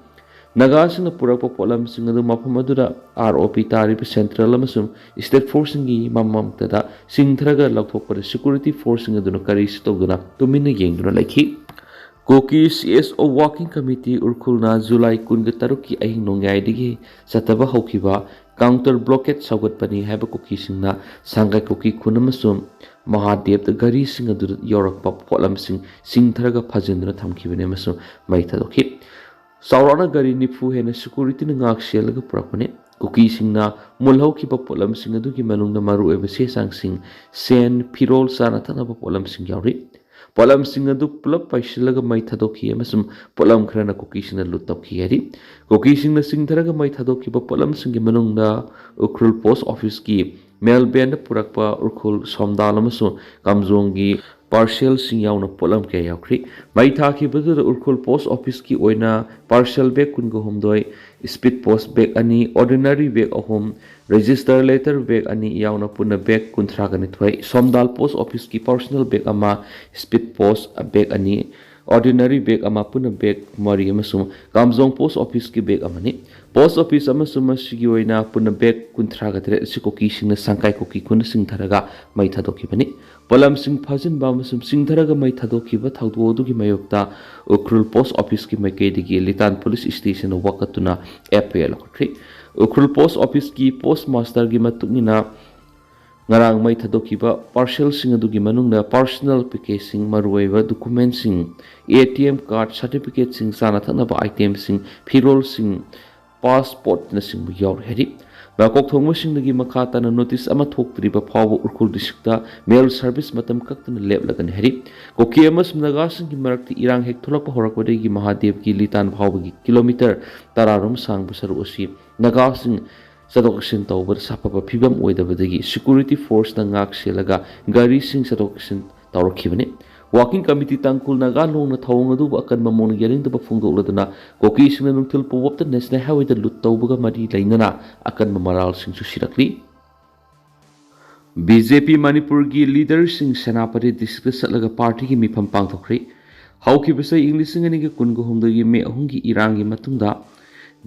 ꯅꯥꯒꯥꯁꯤꯡꯅ ꯄꯨꯔꯛꯄ ꯄꯣꯠꯂꯝꯁꯤꯡ ꯑꯗꯨ ꯃꯐꯝ ꯑꯗꯨꯗ ꯑꯥꯔ ꯑꯣ ꯄꯤ ꯇꯥꯔꯤꯕ ꯁꯦꯟꯇ꯭ꯔꯦꯜ ꯑꯃꯁꯨꯡ ꯁ꯭ꯇꯦꯠ ꯐꯣꯔꯁꯁꯤꯡꯒꯤ ꯃꯃꯛꯇꯗ ꯆꯤꯡꯊꯔꯒ ꯂꯧꯊꯣꯛꯄꯗ ꯁꯦꯀ꯭ꯌꯨꯔꯤꯇꯤ ꯐꯣꯔꯁꯁꯤꯡ ꯑꯗꯨꯅ ꯀꯔꯤꯁꯨ ꯇꯧꯗꯅ ꯇꯨꯃꯤꯟꯅ ꯌꯦꯡꯗꯨꯅ ꯂꯩꯈꯤ꯫ ꯀꯨꯀꯤ ꯁꯤ ꯑꯦꯁ ꯑꯣ ꯋꯥꯔꯀꯤꯡ ꯀꯃꯤꯇꯤ ꯎꯈ꯭ꯔꯨꯜꯅ ꯖꯨꯂꯥꯏ ꯀꯨꯟꯒ ꯇꯔꯨꯛꯀꯤ ꯑꯍꯤꯡ ꯅꯣꯡꯌꯥꯏꯗꯒꯤ ꯆꯠꯊꯕ ꯍꯧꯈꯤꯕ ꯀꯥꯎꯟꯇꯔ ꯕ꯭ꯂꯣꯀꯦꯠ ꯁꯧꯒꯠꯄꯅꯤ ꯍꯥꯏꯕ ꯀꯨꯀꯤꯁꯤꯡꯅ ꯁꯪꯒꯥꯏ ꯀꯨꯀꯤ ꯈꯨꯟ ꯑꯃꯁꯨꯡ ꯃꯍꯥꯗꯦꯕꯇ ꯒꯥꯔꯤꯁꯤꯡ ꯑꯗꯨꯗ ꯌꯧꯔꯛꯄ ꯄꯣꯠꯂꯝꯁꯤꯡ ꯆꯤꯡꯊꯔꯒ ꯐꯥꯖꯤꯟꯗꯨꯅ ꯊꯝꯈꯤꯕꯅꯤ ꯑꯃꯁꯨꯡ ꯃꯩ ꯊꯥꯗꯣꯛꯈꯤ꯫ ꯆꯥꯎꯔꯥꯛꯅ ꯒꯥꯔꯤ ꯅꯤꯐꯨ ꯍꯦꯟꯅ ꯁꯦꯀ꯭ꯌꯨꯔꯤꯇꯤꯅ ꯉꯥꯛ ꯁꯦꯜꯂꯒ ꯄꯨꯔꯛꯄꯅꯤ꯫ ꯀꯨꯀꯤꯁꯤꯡꯅ ꯃꯨꯜꯍꯧꯈꯤꯕ ꯄꯣꯠꯂꯝꯁꯤꯡ ꯑꯗꯨꯒꯤ ꯃꯅꯨꯡꯗ ꯃꯔꯨꯑꯣꯏꯕ ꯆꯦ ꯆꯥꯡꯁꯤꯡ, ꯁꯦꯟ, ꯐꯤꯔꯣꯜ, ꯆꯥꯅ ꯊꯛꯅꯕ ꯄꯣꯠꯂꯝꯁꯤꯡ ꯌꯥꯎꯔꯤ꯫ ꯄꯣꯠꯂꯝꯁꯤꯡ ꯑꯗꯨ ꯄꯨꯂꯞ ꯄꯥꯏꯁꯤꯜꯂꯒ ꯃꯩ ꯊꯥꯗꯣꯛꯈꯤ ꯑꯃꯁꯨꯡ ꯄꯣꯠꯂꯝ ꯈꯔꯅ ꯀꯨꯀꯤꯁꯤꯡꯅ ꯂꯨꯠ ꯇꯧꯈꯤ ꯍꯥꯏꯔꯤ꯫ ꯀꯨꯀꯤꯁꯤꯡꯅ ꯆꯤꯡꯊꯔꯒ ꯃꯩ ꯊꯥꯗꯣꯛꯈꯤꯕ ꯄꯣꯠꯂꯝꯁꯤꯡꯒꯤ ꯃꯅꯨꯡꯗ ꯎꯈ꯭ꯔꯨꯜ ꯄꯣꯁ ꯑꯣꯐꯤꯁꯀꯤ ꯃꯦꯜ ꯚꯦꯟꯗ ꯄꯨꯔꯛꯄ ꯎꯈ꯭ꯔꯨꯜ, ꯁꯣꯝꯗꯥꯜ ꯑꯃꯁꯨꯡ ꯀꯥꯝꯖꯣꯡꯒꯤ ꯄꯥꯔꯁꯦꯜꯁꯤꯡ ꯌꯥꯎꯅ ꯄꯣꯠꯂꯝ ꯀꯌꯥ ꯌꯥꯎꯈ꯭ꯔꯤ꯫ ꯃꯩ ꯊꯥꯈꯤꯕꯗꯨꯗ ꯎꯈ꯭ꯔꯨꯜ ꯄꯣꯁ ꯑꯣꯐꯤꯁꯀꯤ ꯑꯣꯏꯅ ꯄꯥꯔꯁꯦꯜ ꯕꯦꯒ ꯀꯨꯟꯒ ꯍꯨꯝꯗꯣꯏ, ꯁ꯭ꯄꯤꯠ ꯄꯣꯁ ꯕꯦꯒ ꯑꯅꯤ, ꯑꯣꯔꯗꯤꯅꯔꯤ ꯕꯦꯒ ꯑꯍꯨꯝ, ꯔꯦꯖꯤꯁꯇꯔ ꯂꯦꯇꯔ ꯕꯦꯒ ꯑꯅꯤ ꯌꯥꯎꯅ ꯄꯨꯟꯅ ꯕꯦꯒ ꯀꯨꯟꯊ꯭ꯔꯥꯒ ꯅꯤꯊꯣꯏ, ꯁꯣꯝꯗꯥꯜ ꯄꯣꯁ ꯑꯣꯐꯤꯁꯀꯤ ꯄꯥꯔꯁꯣꯅꯦꯜ ꯕꯦꯒ ꯑꯃ, ꯁ꯭ꯄꯤꯠ ꯄꯣꯁ ꯕꯦꯒ ꯑꯅꯤ, ꯑꯣꯔꯗꯤꯅꯔꯤ ꯕꯦꯒ ꯑꯃ, ꯄꯨꯟꯅ ꯕꯦꯒ ꯃꯔꯤ ꯑꯃꯁꯨꯡ ꯀꯥꯝꯖꯣꯡ ꯄꯣꯁ ꯑꯣꯐꯤꯁꯀꯤ ꯕꯦꯒ ꯑꯃꯅꯤ꯫ ꯄꯣꯁ ꯑꯣꯐꯤꯁ ꯑꯃꯁꯨꯡ ꯃꯁꯤꯒꯤ ꯑꯣꯏꯅ ꯄꯨꯟꯅ ꯕꯦꯒ ꯀꯨꯟꯊ꯭ꯔꯥꯒ ꯇꯔꯦꯠ ꯑꯁꯤ ꯀꯨꯀꯤꯁꯤꯡꯅ ꯁꯪꯀꯥꯏ ꯀꯨꯀꯤ ꯈꯨꯟꯗ ꯆꯤꯡꯊꯔꯒ ꯃꯩ ꯊꯥꯗꯣꯛꯈꯤꯕꯅꯤ꯫ ꯄꯣꯠꯂꯝꯁꯤꯡ ꯐꯥꯖꯤꯟꯕ ꯑꯃꯁꯨꯡ ꯆꯤꯡꯊꯔꯒ ꯃꯩ ꯊꯥꯗꯣꯛꯈꯤꯕ ꯊꯧꯗꯣꯛ ꯑꯗꯨꯒꯤ ꯃꯥꯌꯣꯛꯇ ꯎꯈ꯭ꯔꯨꯜ ꯄꯣꯁ ꯑꯣꯐꯤꯁꯀꯤ ꯃꯥꯏꯀꯩꯗꯒꯤ ꯂꯤꯇꯥꯟ police ꯁ꯭ꯇꯦꯁꯟꯗ ꯋꯥꯀꯠꯇꯨꯅ F I R ꯂꯧꯈꯠꯈ꯭ꯔꯤ꯫ Ukhrul ꯄꯣꯁ ꯑꯣꯐꯤꯁꯀꯤ ꯄꯣꯁ ꯃꯥꯁꯇꯔꯒꯤ ꯃꯇꯨꯡ ꯏꯟꯅ, ꯉꯔꯥꯡ ꯃꯩ ꯊꯥꯗꯣꯛꯈꯤꯕ ꯄꯥꯔꯁꯦꯜꯁꯤꯡ ꯑꯗꯨꯒꯤ ꯃꯅꯨꯡꯗ ꯄꯥꯔꯁꯣꯅꯦꯜ ꯄꯦꯀꯦꯖꯁꯤꯡ, ꯃꯔꯨꯑꯣꯏꯕ ꯗꯣꯀꯨꯃꯦꯟꯁꯤꯡ, ꯑꯦ ꯇꯤ ꯑꯦꯝ ꯀꯥꯔꯗ, ꯁꯥꯔꯇꯤꯐꯤꯀꯦꯠꯁꯤꯡ, ꯆꯥꯅ ꯊꯛꯅꯕ ꯑꯥꯏꯇꯦꯝꯁꯤꯡ, ꯐꯤꯔꯣꯜꯁꯤꯡ, ꯄꯥꯁꯄꯣꯔꯠꯅꯆꯤꯡꯕ ꯌꯥꯎꯔꯤ ꯍꯥꯏꯔꯤ꯫ ꯃꯀꯣꯛ ꯊꯣꯡꯕꯁꯤꯡꯗꯒꯤ ꯃꯈꯥ ꯇꯥꯅ ꯅꯣꯇꯤꯁ ꯑꯃ ꯊꯣꯛꯇ꯭ꯔꯤꯕ ꯐꯥꯎꯕ ꯎꯈ꯭ꯔꯨꯜ ꯗꯤꯁꯇ꯭ꯔꯤꯛꯇ ꯃꯦꯜ ꯁꯔꯚꯤꯁ ꯃꯇꯝ ꯀꯛꯇꯅ ꯂꯦꯞꯂꯒꯅꯤ ꯍꯥꯏꯔꯤ꯫ ꯀꯨꯀꯤ ꯑꯃꯁꯨꯡ ꯅꯥꯒꯥꯁꯤꯡꯒꯤ ꯃꯔꯛꯇ ꯏꯔꯥꯡ ꯍꯦꯛ ꯊꯣꯛꯂꯛꯄ ꯍꯧꯔꯛꯄꯗꯒꯤ ꯃꯍꯥꯗꯦꯕꯀꯤ ꯂꯤꯇꯥꯟ ꯐꯥꯎꯕꯒꯤ ꯀꯤꯂꯣꯃꯤꯇꯔ ꯇꯔꯥꯔꯣꯝ ꯁꯥꯡꯕ ꯁꯔꯨꯛ ꯑꯁꯤ ꯅꯥꯒꯥꯁꯤꯡ ꯆꯠꯊꯣꯛ ꯆꯠꯁꯤꯟ ꯇꯧꯕꯗ ꯁꯥꯐꯕ ꯐꯤꯕꯝ ꯑꯣꯏꯗꯕꯗꯒꯤ ꯁꯦꯀ꯭ꯌꯨꯔꯤꯇꯤ ꯐꯣꯔꯁꯅ ꯉꯥꯛ ꯁꯦꯜꯂꯒ ꯒꯥꯔꯤꯁꯤꯡ ꯆꯠꯊꯣꯛ ꯆꯠꯁꯤꯟ ꯇꯧꯔꯛꯈꯤꯕꯅꯤ꯫ ꯋꯥꯀꯤꯡ ꯀꯃꯤꯇꯤ ꯇꯥꯡꯈꯨꯜ ꯅꯥꯒꯥ ꯂꯣꯡꯅ ꯊꯧꯑꯣꯡ ꯑꯗꯨꯕꯨ ꯑꯀꯟꯕ ꯃꯑꯣꯡꯗ ꯌꯥꯅꯤꯡꯗꯕ ꯐꯣꯡꯗꯣꯛꯂꯗꯨꯅ ꯀꯨꯀꯤꯁꯤꯡꯅ ꯅꯨꯡꯊꯤꯜ ꯄꯨꯡ ꯅꯦꯁꯅꯦꯜ ꯍꯥꯏꯋꯦꯗ ꯂꯨꯠ ꯇꯧꯕꯒ ꯃꯔꯤ ꯂꯩꯅꯅ ꯑꯀꯟꯕ ꯃꯔꯥꯜꯁꯤꯡꯁꯨ ꯁꯤꯔꯛꯂꯤ꯫ ꯕꯤ ꯖꯦ ꯄꯤ ꯃꯅꯤꯄꯨꯔꯒꯤ ꯂꯤꯗꯔꯁꯤꯡ ꯁꯦꯅꯥꯄꯇꯤ ꯗꯤꯁꯇ꯭ꯔꯤꯛꯇ ꯆꯠꯂꯒ ꯄꯥꯔꯇꯤꯒꯤ ꯃꯤꯐꯝ ꯄꯥꯡꯊꯣꯛꯈ꯭ꯔꯦ꯫ ꯍꯧꯈꯤꯕ ꯆꯍꯤ ꯏꯪ ꯂꯤꯁꯤꯡ ꯑꯅꯤꯒ ꯀꯨꯟꯒ ꯍꯨꯝꯗꯣꯏꯒꯤ ꯃꯦ ꯑꯍꯨꯝꯒꯤ ꯏꯔꯥꯡꯒꯤ ꯃꯇꯨꯡꯗ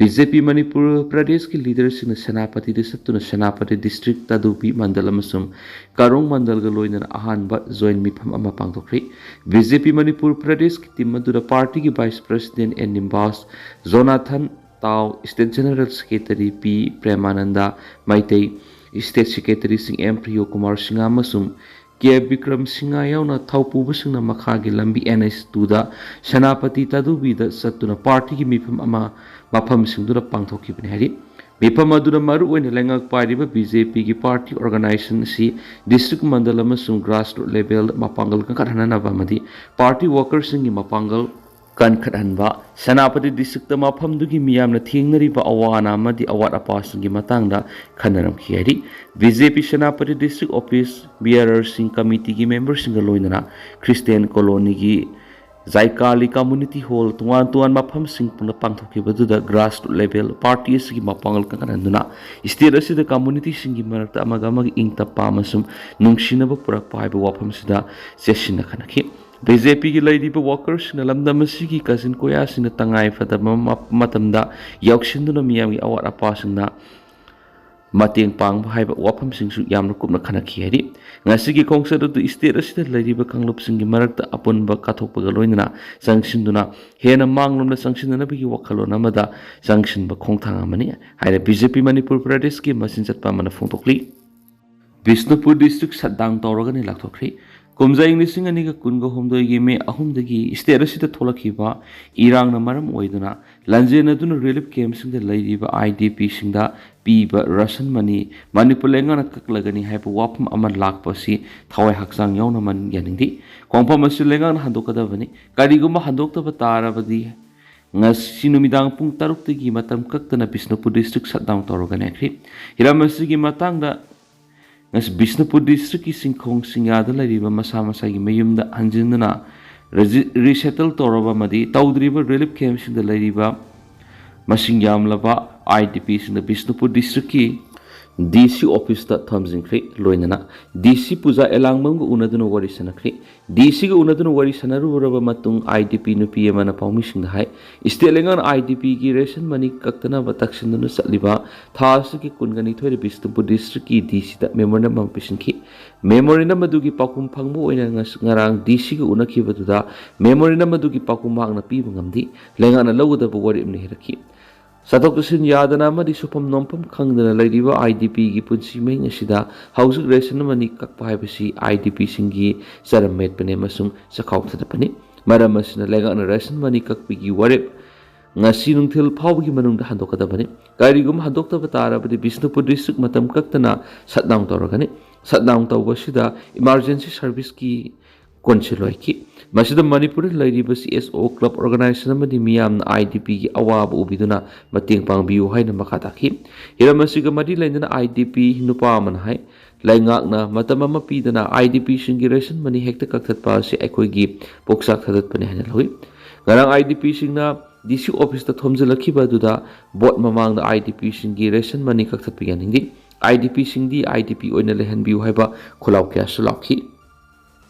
ꯕꯤ ꯖꯦ ꯄꯤ ꯃꯅꯤꯄꯨꯔ ꯄ꯭ꯔꯗꯦꯁꯀꯤ ꯂꯤꯗꯔꯁꯤꯡꯅ ꯁꯦꯅꯥꯄꯇꯤꯗ ꯆꯠꯇꯨꯅ ꯁꯦꯅꯥꯄꯇꯤ ꯗꯤꯁꯇ꯭ꯔꯤꯛ, ꯇꯥꯗꯨꯕꯤ ꯃꯟꯗꯜ ꯑꯃꯁꯨꯡ ꯀꯥꯔꯣꯡ ꯃꯟꯗꯜꯒ ꯂꯣꯏꯅꯅ ꯑꯍꯥꯟꯕ ꯖꯣꯏꯟ ꯃꯤꯐꯝ ꯑꯃ ꯄꯥꯡꯊꯣꯛꯈ꯭ꯔꯦ꯫ ꯕꯤ ꯖꯦ ꯄꯤ ꯃꯅꯤꯄꯨꯔ ꯄ꯭ꯔꯗꯦꯁꯀꯤ ꯇꯤꯝ ꯑꯗꯨꯗ ꯄꯥꯔꯇꯤꯒꯤ ꯚꯥꯏꯁ ꯄ꯭ꯔꯁꯤꯗꯦꯟ ꯑꯦꯟ ꯅꯤꯝꯕꯥꯁ, ꯖꯣꯅꯥꯊꯟ ꯇꯥꯎ, ꯁ꯭ꯇꯦꯠ ꯖꯦꯅꯔꯦꯜ ꯁꯦꯀ꯭ꯔꯦꯇꯔꯤ ꯄꯤ ꯄ꯭ꯔꯦꯃꯥꯅꯟꯗ ꯃꯩꯇꯩ, ꯁ꯭ꯇꯦꯠ ꯁꯦꯀ꯭ꯔꯦꯇꯔꯤꯁꯤꯡ ꯑꯦꯝ ꯄ꯭ꯔꯤꯌꯣ ꯀꯨꯃꯥꯔ ꯁꯤꯡꯍ ꯑꯃꯁꯨꯡ ꯀꯦ ꯕꯤꯀ꯭ꯔꯝ ꯁꯤꯡꯍ ꯌꯥꯎꯅ ꯊꯧꯄꯨꯕꯁꯤꯡꯅ ꯃꯈꯥꯒꯤ ꯂꯝꯕꯤ ꯑꯦꯟ ꯑꯩꯆ ꯇꯨꯗ ꯁꯦꯅꯥꯄꯇꯤ ꯇꯥꯗꯨꯕꯤꯗ ꯆꯠꯇꯨꯅ ꯄꯥꯔꯇꯤꯒꯤ ꯃꯤꯐꯝ ꯑꯃ ꯃꯐꯝꯁꯤꯡꯗꯨꯗ ꯄꯥꯡꯊꯣꯛꯈꯤꯕꯅꯤ ꯍꯥꯏꯔꯤ꯫ ꯃꯤꯐꯝ ꯑꯗꯨꯗ ꯃꯔꯨꯑꯣꯏꯅ ꯂꯩꯉꯥꯛ ꯄꯥꯏꯔꯤꯕ ꯕꯤ ꯖꯦ ꯄꯤꯒꯤ ꯄꯥꯔꯇꯤ ꯑꯣꯔꯒꯅꯥꯏꯖꯦꯁꯟ ꯑꯁꯤ ꯗꯤꯁꯇ꯭ꯔꯤꯛ, ꯃꯟꯗꯜ ꯑꯃꯁꯨꯡ ꯒ꯭ꯔꯥꯁꯔꯨꯠ ꯂꯦꯚꯦꯜꯗ ꯃꯄꯥꯡꯒꯜ ꯀꯟꯈꯠꯍꯟꯅꯕ ꯑꯃꯗꯤ ꯄꯥꯔꯇꯤ ꯋꯥꯀꯔꯁꯤꯡꯒꯤ ꯃꯄꯥꯡꯒꯜ ꯀꯟꯈꯠꯍꯟꯕ, ꯁꯦꯅꯥꯄꯇꯤ ꯗꯤꯁꯇ꯭ꯔꯤꯛꯇ ꯃꯐꯝꯗꯨꯒꯤ ꯃꯤꯌꯥꯝꯅ ꯊꯦꯡꯅꯔꯤꯕ ꯑꯋꯥ ꯑꯅꯥ ꯑꯃꯗꯤ ꯑꯋꯥꯠ ꯑꯄꯥꯁꯤꯡꯒꯤ ꯃꯇꯥꯡꯗ ꯈꯟꯅꯔꯝꯈꯤ ꯍꯥꯏꯔꯤ꯫ ꯕꯤ ꯖꯦ ꯄꯤ ꯁꯦꯅꯥꯄꯇꯤ ꯗꯤꯁꯇ꯭ꯔꯤꯛ ꯑꯣꯐꯤꯁ ꯕꯤꯌꯥꯔꯔꯁꯤꯡ, ꯀꯃꯤꯇꯤꯒꯤ ꯃꯦꯝꯕꯔꯁꯤꯡꯒ ꯂꯣꯏꯅꯅ ꯈ꯭ꯔꯤꯁꯇꯤꯌꯥꯟ ꯀꯣꯂꯣꯅꯤꯒꯤ ꯖꯥꯏꯀꯥꯂꯤ ꯀꯝꯃꯨꯅꯤꯇꯤ ꯍꯣꯜ, ꯇꯣꯉꯥꯟ ꯇꯣꯉꯥꯟꯕ ꯃꯐꯝꯁꯤꯡ ꯄꯨꯟꯅ ꯄꯥꯡꯊꯣꯛꯈꯤꯕ ꯑꯗꯨꯗ ꯒ꯭ꯔꯥꯁꯔꯨꯠ ꯂꯦꯚꯦꯜ ꯄꯥꯔꯇꯤ ꯑꯁꯤꯒꯤ ꯃꯄꯥꯡꯒꯜ ꯀꯟꯈꯠꯍꯟꯗꯨꯅ ꯁ꯭ꯇꯦꯠ ꯑꯁꯤꯗ ꯀꯝꯃꯨꯅꯤꯇꯤꯁꯤꯡꯒꯤ ꯃꯔꯛꯇ ꯑꯃꯒ ꯑꯃꯒ ꯏꯪ ꯇꯞꯄ ꯑꯃꯁꯨꯡ ꯅꯨꯡꯁꯤꯅꯕ ꯄꯨꯔꯛꯄ ꯍꯥꯏꯕ ꯋꯥꯐꯝꯁꯤꯗ ꯆꯦꯠꯁꯤꯟꯅ ꯈꯟꯅꯈꯤ꯫ ꯕꯤ ꯖꯦ ꯄꯤꯒꯤ ꯂꯩꯔꯤꯕ ꯋꯥꯀꯔꯁꯤꯡꯅ ꯂꯝꯗꯝ ꯑꯁꯤꯒꯤ ꯀꯥꯆꯤꯟ ꯀꯣꯌꯥꯁꯤꯡꯅ ꯇꯉꯥꯏ ꯐꯗꯕ ꯃ-, ꯃꯇꯝꯗ ꯌꯥꯎꯁꯤꯟꯗꯨꯅ ꯃꯤꯌꯥꯝꯒꯤ ꯑꯋꯥꯠ ꯑꯄꯥꯁꯤꯡꯅ ꯃꯇꯦꯡ ꯄꯥꯡꯕ ꯍꯥꯏꯕ ꯋꯥꯐꯝꯁꯤꯡꯁꯨ ꯌꯥꯝꯅ ꯀꯨꯞꯅ ꯈꯟꯅꯈꯤ ꯍꯥꯏꯔꯤ꯫ ꯉꯁꯤꯒꯤ ꯈꯣꯡꯆꯠ ꯑꯗꯨ state ꯑꯁꯤꯗ ꯂꯩꯔꯤꯕ ꯀꯥꯡꯂꯨꯞꯁꯤꯡꯒꯤ ꯃꯔꯛꯇ ꯑꯄꯨꯟꯕ ꯀꯠꯊꯣꯛꯄꯒ ꯂꯣꯏꯅꯅ ꯆꯪꯁꯤꯟꯗꯨꯅ ꯍꯦꯟꯅ ꯃꯥꯡꯂꯣꯝꯗ ꯆꯪꯁꯤꯟꯅꯅꯕꯒꯤ ꯋꯥꯈꯜꯂꯣꯟ ꯑꯃꯗ ꯆꯪꯁꯤꯟꯕ ꯈꯣꯡꯊꯥꯡ ꯑꯃꯅꯤ ꯍꯥꯏꯅ BJP ꯃꯅꯤꯄꯨꯔ ꯄ꯭ꯔꯗꯦꯁꯀꯤ ꯃꯆꯤꯟ ꯆꯠꯄ ꯑꯃꯅ ꯐꯣꯡꯗꯣꯛꯂꯤ꯫ Bishnupur district shutdown ꯇꯧꯔꯒꯅꯤ ꯂꯥꯎꯊꯣꯛꯈ꯭ꯔꯤ꯫ ꯀꯨꯝꯖꯥ ꯏꯪ ꯂꯤꯁꯤꯡ ꯑꯅꯤꯒ ꯀꯨꯟꯒ ꯍꯨꯝꯗꯣꯏꯒꯤ May ꯑꯍꯨꯝꯗꯒꯤ state ꯑꯁꯤꯗ ꯊꯣꯛꯂꯛꯈꯤꯕ ꯏꯔꯥꯡꯅ ꯃꯔꯝ ꯑꯣꯏꯗꯨꯅ ꯂꯥꯟꯖꯦꯟꯅꯗꯨꯅ relief campꯁꯤꯡꯗ ꯂꯩꯔꯤꯕ IDPꯁꯤꯡꯗ ꯄꯤꯕ ration money ꯃꯅꯤꯄꯨꯔ ꯂꯩꯉꯥꯛꯅ ꯀꯛꯂꯒꯅꯤ ꯍꯥꯏꯕ ꯋꯥꯐꯝ ꯑꯃ ꯂꯥꯛꯄ ꯑꯁꯤ ꯊꯋꯥꯏ ꯍꯛꯆꯥꯡ ꯌꯥꯎꯅ ꯃꯟ ꯌꯥꯅꯤꯡꯗꯦ꯫ ꯈꯣꯡꯐꯝ ꯑꯁꯤ ꯂꯩꯉꯥꯛꯅ ꯍꯟꯗꯣꯛꯀꯗꯕꯅꯤ꯫ ꯀꯔꯤꯒꯨꯝꯕ ꯍꯟꯗꯣꯛꯇꯕ ꯇꯥꯔꯕꯗꯤ ꯉꯁꯤ ꯅꯨꯃꯤꯗꯥꯡ ꯄꯨꯡ ꯇꯔꯨꯛꯇꯒꯤ ꯃꯇꯝ ꯀꯛꯇꯅ ꯕꯤꯁꯅꯨꯄꯨꯔ district shutdown ꯇꯧꯔꯒꯅꯤ ꯍꯥꯏꯈ꯭ꯔꯤ꯫ ꯍꯤꯔꯝ ꯑꯁꯤꯒꯤ ꯃꯇꯥꯡꯗ ꯉꯁꯤ ꯕꯤꯁꯅꯨꯄꯨꯔ districtꯀꯤ ꯁꯤꯡꯈꯣꯡ ꯁꯤꯡꯌꯥꯗ ꯂꯩꯔꯤꯕ ꯃꯁꯥ ꯃꯁꯥꯒꯤ ꯃꯌꯨꯝꯗ ꯍꯟꯖꯤꯟꯗꯨꯅ ꯔꯦꯖꯤ-, resettle ꯇꯧꯔꯕ ꯑꯃꯗꯤ ꯇꯧꯗ꯭ꯔꯤꯕ relief campꯁꯤꯡꯗ ꯂꯩꯔꯤꯕ ꯃꯁꯤꯡ ꯌꯥꯝꯂꯕ IDPꯁꯤꯡꯗ ꯕꯤꯁꯅꯨꯄꯨꯔ districtꯀꯤ DC officeꯇ ꯊꯝꯖꯤꯟꯈ꯭ꯔꯦ꯫ ꯂꯣꯏꯅꯅ DC ꯄꯨꯖꯥ ꯑꯦꯂꯥꯡꯕꯝꯒ ꯎꯅꯗꯨꯅ ꯋꯥꯔꯤ ꯁꯥꯟꯅꯈ꯭ꯔꯦ꯫ DCꯒ ꯎꯅꯗꯨꯅ ꯋꯥꯔꯤ ꯁꯥꯟꯅꯔꯨꯔꯕ ꯃꯇꯨꯡ IDP ꯅꯨꯄꯤ ꯑꯃꯅ ꯄꯥꯎꯃꯤꯁꯤꯡꯗ ꯍꯥꯏ, state ꯂꯩꯉꯥꯛꯅ IDPꯒꯤ ration money ꯀꯛꯇꯅꯕ ꯇꯛꯁꯤꯟꯗꯨꯅ ꯆꯠꯂꯤꯕ ꯊꯥ ꯑꯁꯤꯒꯤ ꯀꯨꯟꯒ ꯅꯤꯊꯣꯏꯗ ꯕꯤꯁꯅꯨꯄꯨꯔ districtꯀꯤ DCꯗ memorandum ꯑꯃ ꯄꯤꯁꯤꯟꯈꯤ꯫ Memorandum ꯑꯗꯨꯒꯤ ꯄꯥꯎꯈꯨꯝ ꯐꯪꯕ ꯑꯣꯏꯅ ꯉꯁ-, ꯉꯔꯥꯡ DCꯒ ꯎꯅꯈꯤꯕꯗꯨꯗ memorandum ꯑꯗꯨꯒꯤ ꯄꯥꯎꯈꯨꯝ ꯃꯍꯥꯛꯅ ꯄꯤꯕ ꯉꯝꯗꯦ꯫ ꯂꯩꯉꯥꯛꯅ ꯂꯧꯒꯗꯕ ꯋꯥꯔꯦꯞꯅꯤ ꯍꯥꯏꯔꯛꯈꯤ꯫ ꯆꯠꯊꯣꯛ ꯆꯠꯁꯤꯟ ꯌꯥꯗꯅ ꯑꯃꯗꯤ ꯁꯨꯐꯝ ꯅꯣꯝꯐꯝ ꯈꯪꯗꯅ ꯂꯩꯔꯤꯕ IDPꯒꯤ ꯄꯨꯟꯁꯤ ꯃꯍꯤꯡ ꯑꯁꯤꯗ ꯍꯧꯖꯤꯛ ration money ꯀꯛꯄ ꯍꯥꯏꯕꯁꯤ IDPꯁꯤꯡꯒꯤ ꯆꯔꯝ ꯃꯦꯠꯄꯅꯤ ꯑꯃꯁꯨꯡ ꯆꯈꯥꯎ ꯊꯥꯗꯠꯄꯅꯤ꯫ ꯃꯔꯝ ꯑꯁꯤꯅ ꯂꯩꯉꯥꯛꯅ ration money ꯀꯛꯄꯒꯤ ꯋꯥꯔꯦꯞ ꯉꯁꯤ ꯅꯨꯡꯊꯤꯜ ꯐꯥꯎꯕꯒꯤ ꯃꯅꯨꯡꯗ ꯍꯟꯗꯣꯛꯀꯗꯕꯅꯤ꯫ ꯀꯔꯤꯒꯨꯝꯕ ꯍꯟꯗꯣꯛꯇꯕ ꯇꯥꯔꯕꯗꯤ ꯕꯤꯁꯅꯨꯄꯨꯔ district ꯃꯇꯝ ꯀꯛꯇꯅ shutdown ꯇꯧꯔꯒꯅꯤ꯫ Shutdown ꯇꯧꯕ ꯑꯁꯤꯗ emergency serviceꯀꯤ ꯀꯣꯟꯁꯤꯜ ꯑꯣꯏꯈꯤ꯫ ꯃꯁꯤꯗ ꯃꯅꯤꯄꯨꯔꯗ ꯂꯩꯔꯤꯕ CSO club organization ꯑꯃꯗꯤ ꯃꯤꯌꯥꯝꯅ IDPꯒꯤ ꯑꯋꯥꯕ ꯎꯕꯤꯗꯨꯅ ꯃꯇꯦꯡ ꯄꯥꯡꯕꯤꯌꯨ ꯍꯥꯏꯅ ꯃꯈꯥ ꯇꯥꯈꯤ꯫ ꯍꯤꯔꯝ ꯑꯁꯤꯒ ꯃꯔꯤ ꯂꯩꯅꯅ IDP ꯅꯨꯄꯥ ꯑꯃꯅ ꯍꯥꯏ, ꯂꯩꯉꯥꯛꯅ ꯃꯇꯝ ꯑꯃ ꯄꯤꯗꯅ IDPꯁꯤꯡꯒꯤ ration money ꯍꯦꯛꯇ ꯀꯛꯊꯠꯄ ꯑꯁꯤ ꯑꯩꯈꯣꯏꯒꯤ ꯄꯣꯛꯆꯥꯛ ꯊꯥꯗꯠꯄꯅꯤ ꯍꯥꯏꯅ ꯂꯧꯏ꯫ ꯉꯔꯥꯡ IDPꯁꯤꯡꯅ DC officeꯇ ꯊꯣꯝꯖꯤꯜꯂꯛꯈꯤꯕ ꯑꯗꯨꯗ vote ꯃꯃꯥꯡꯗ IDPꯁꯤꯡꯒꯤ ration money ꯀꯛꯊꯠꯄ ꯌꯥꯅꯤꯡꯗꯦ꯫ IDPꯁꯤꯡꯗꯤ IDP ꯑꯣꯏꯅ ꯂꯩꯍꯟꯕꯤꯌꯨ ꯍꯥꯏꯕ ꯈꯣꯜꯂꯥꯎ ꯀꯌꯥꯁꯨ ꯂꯥꯎꯈꯤ꯫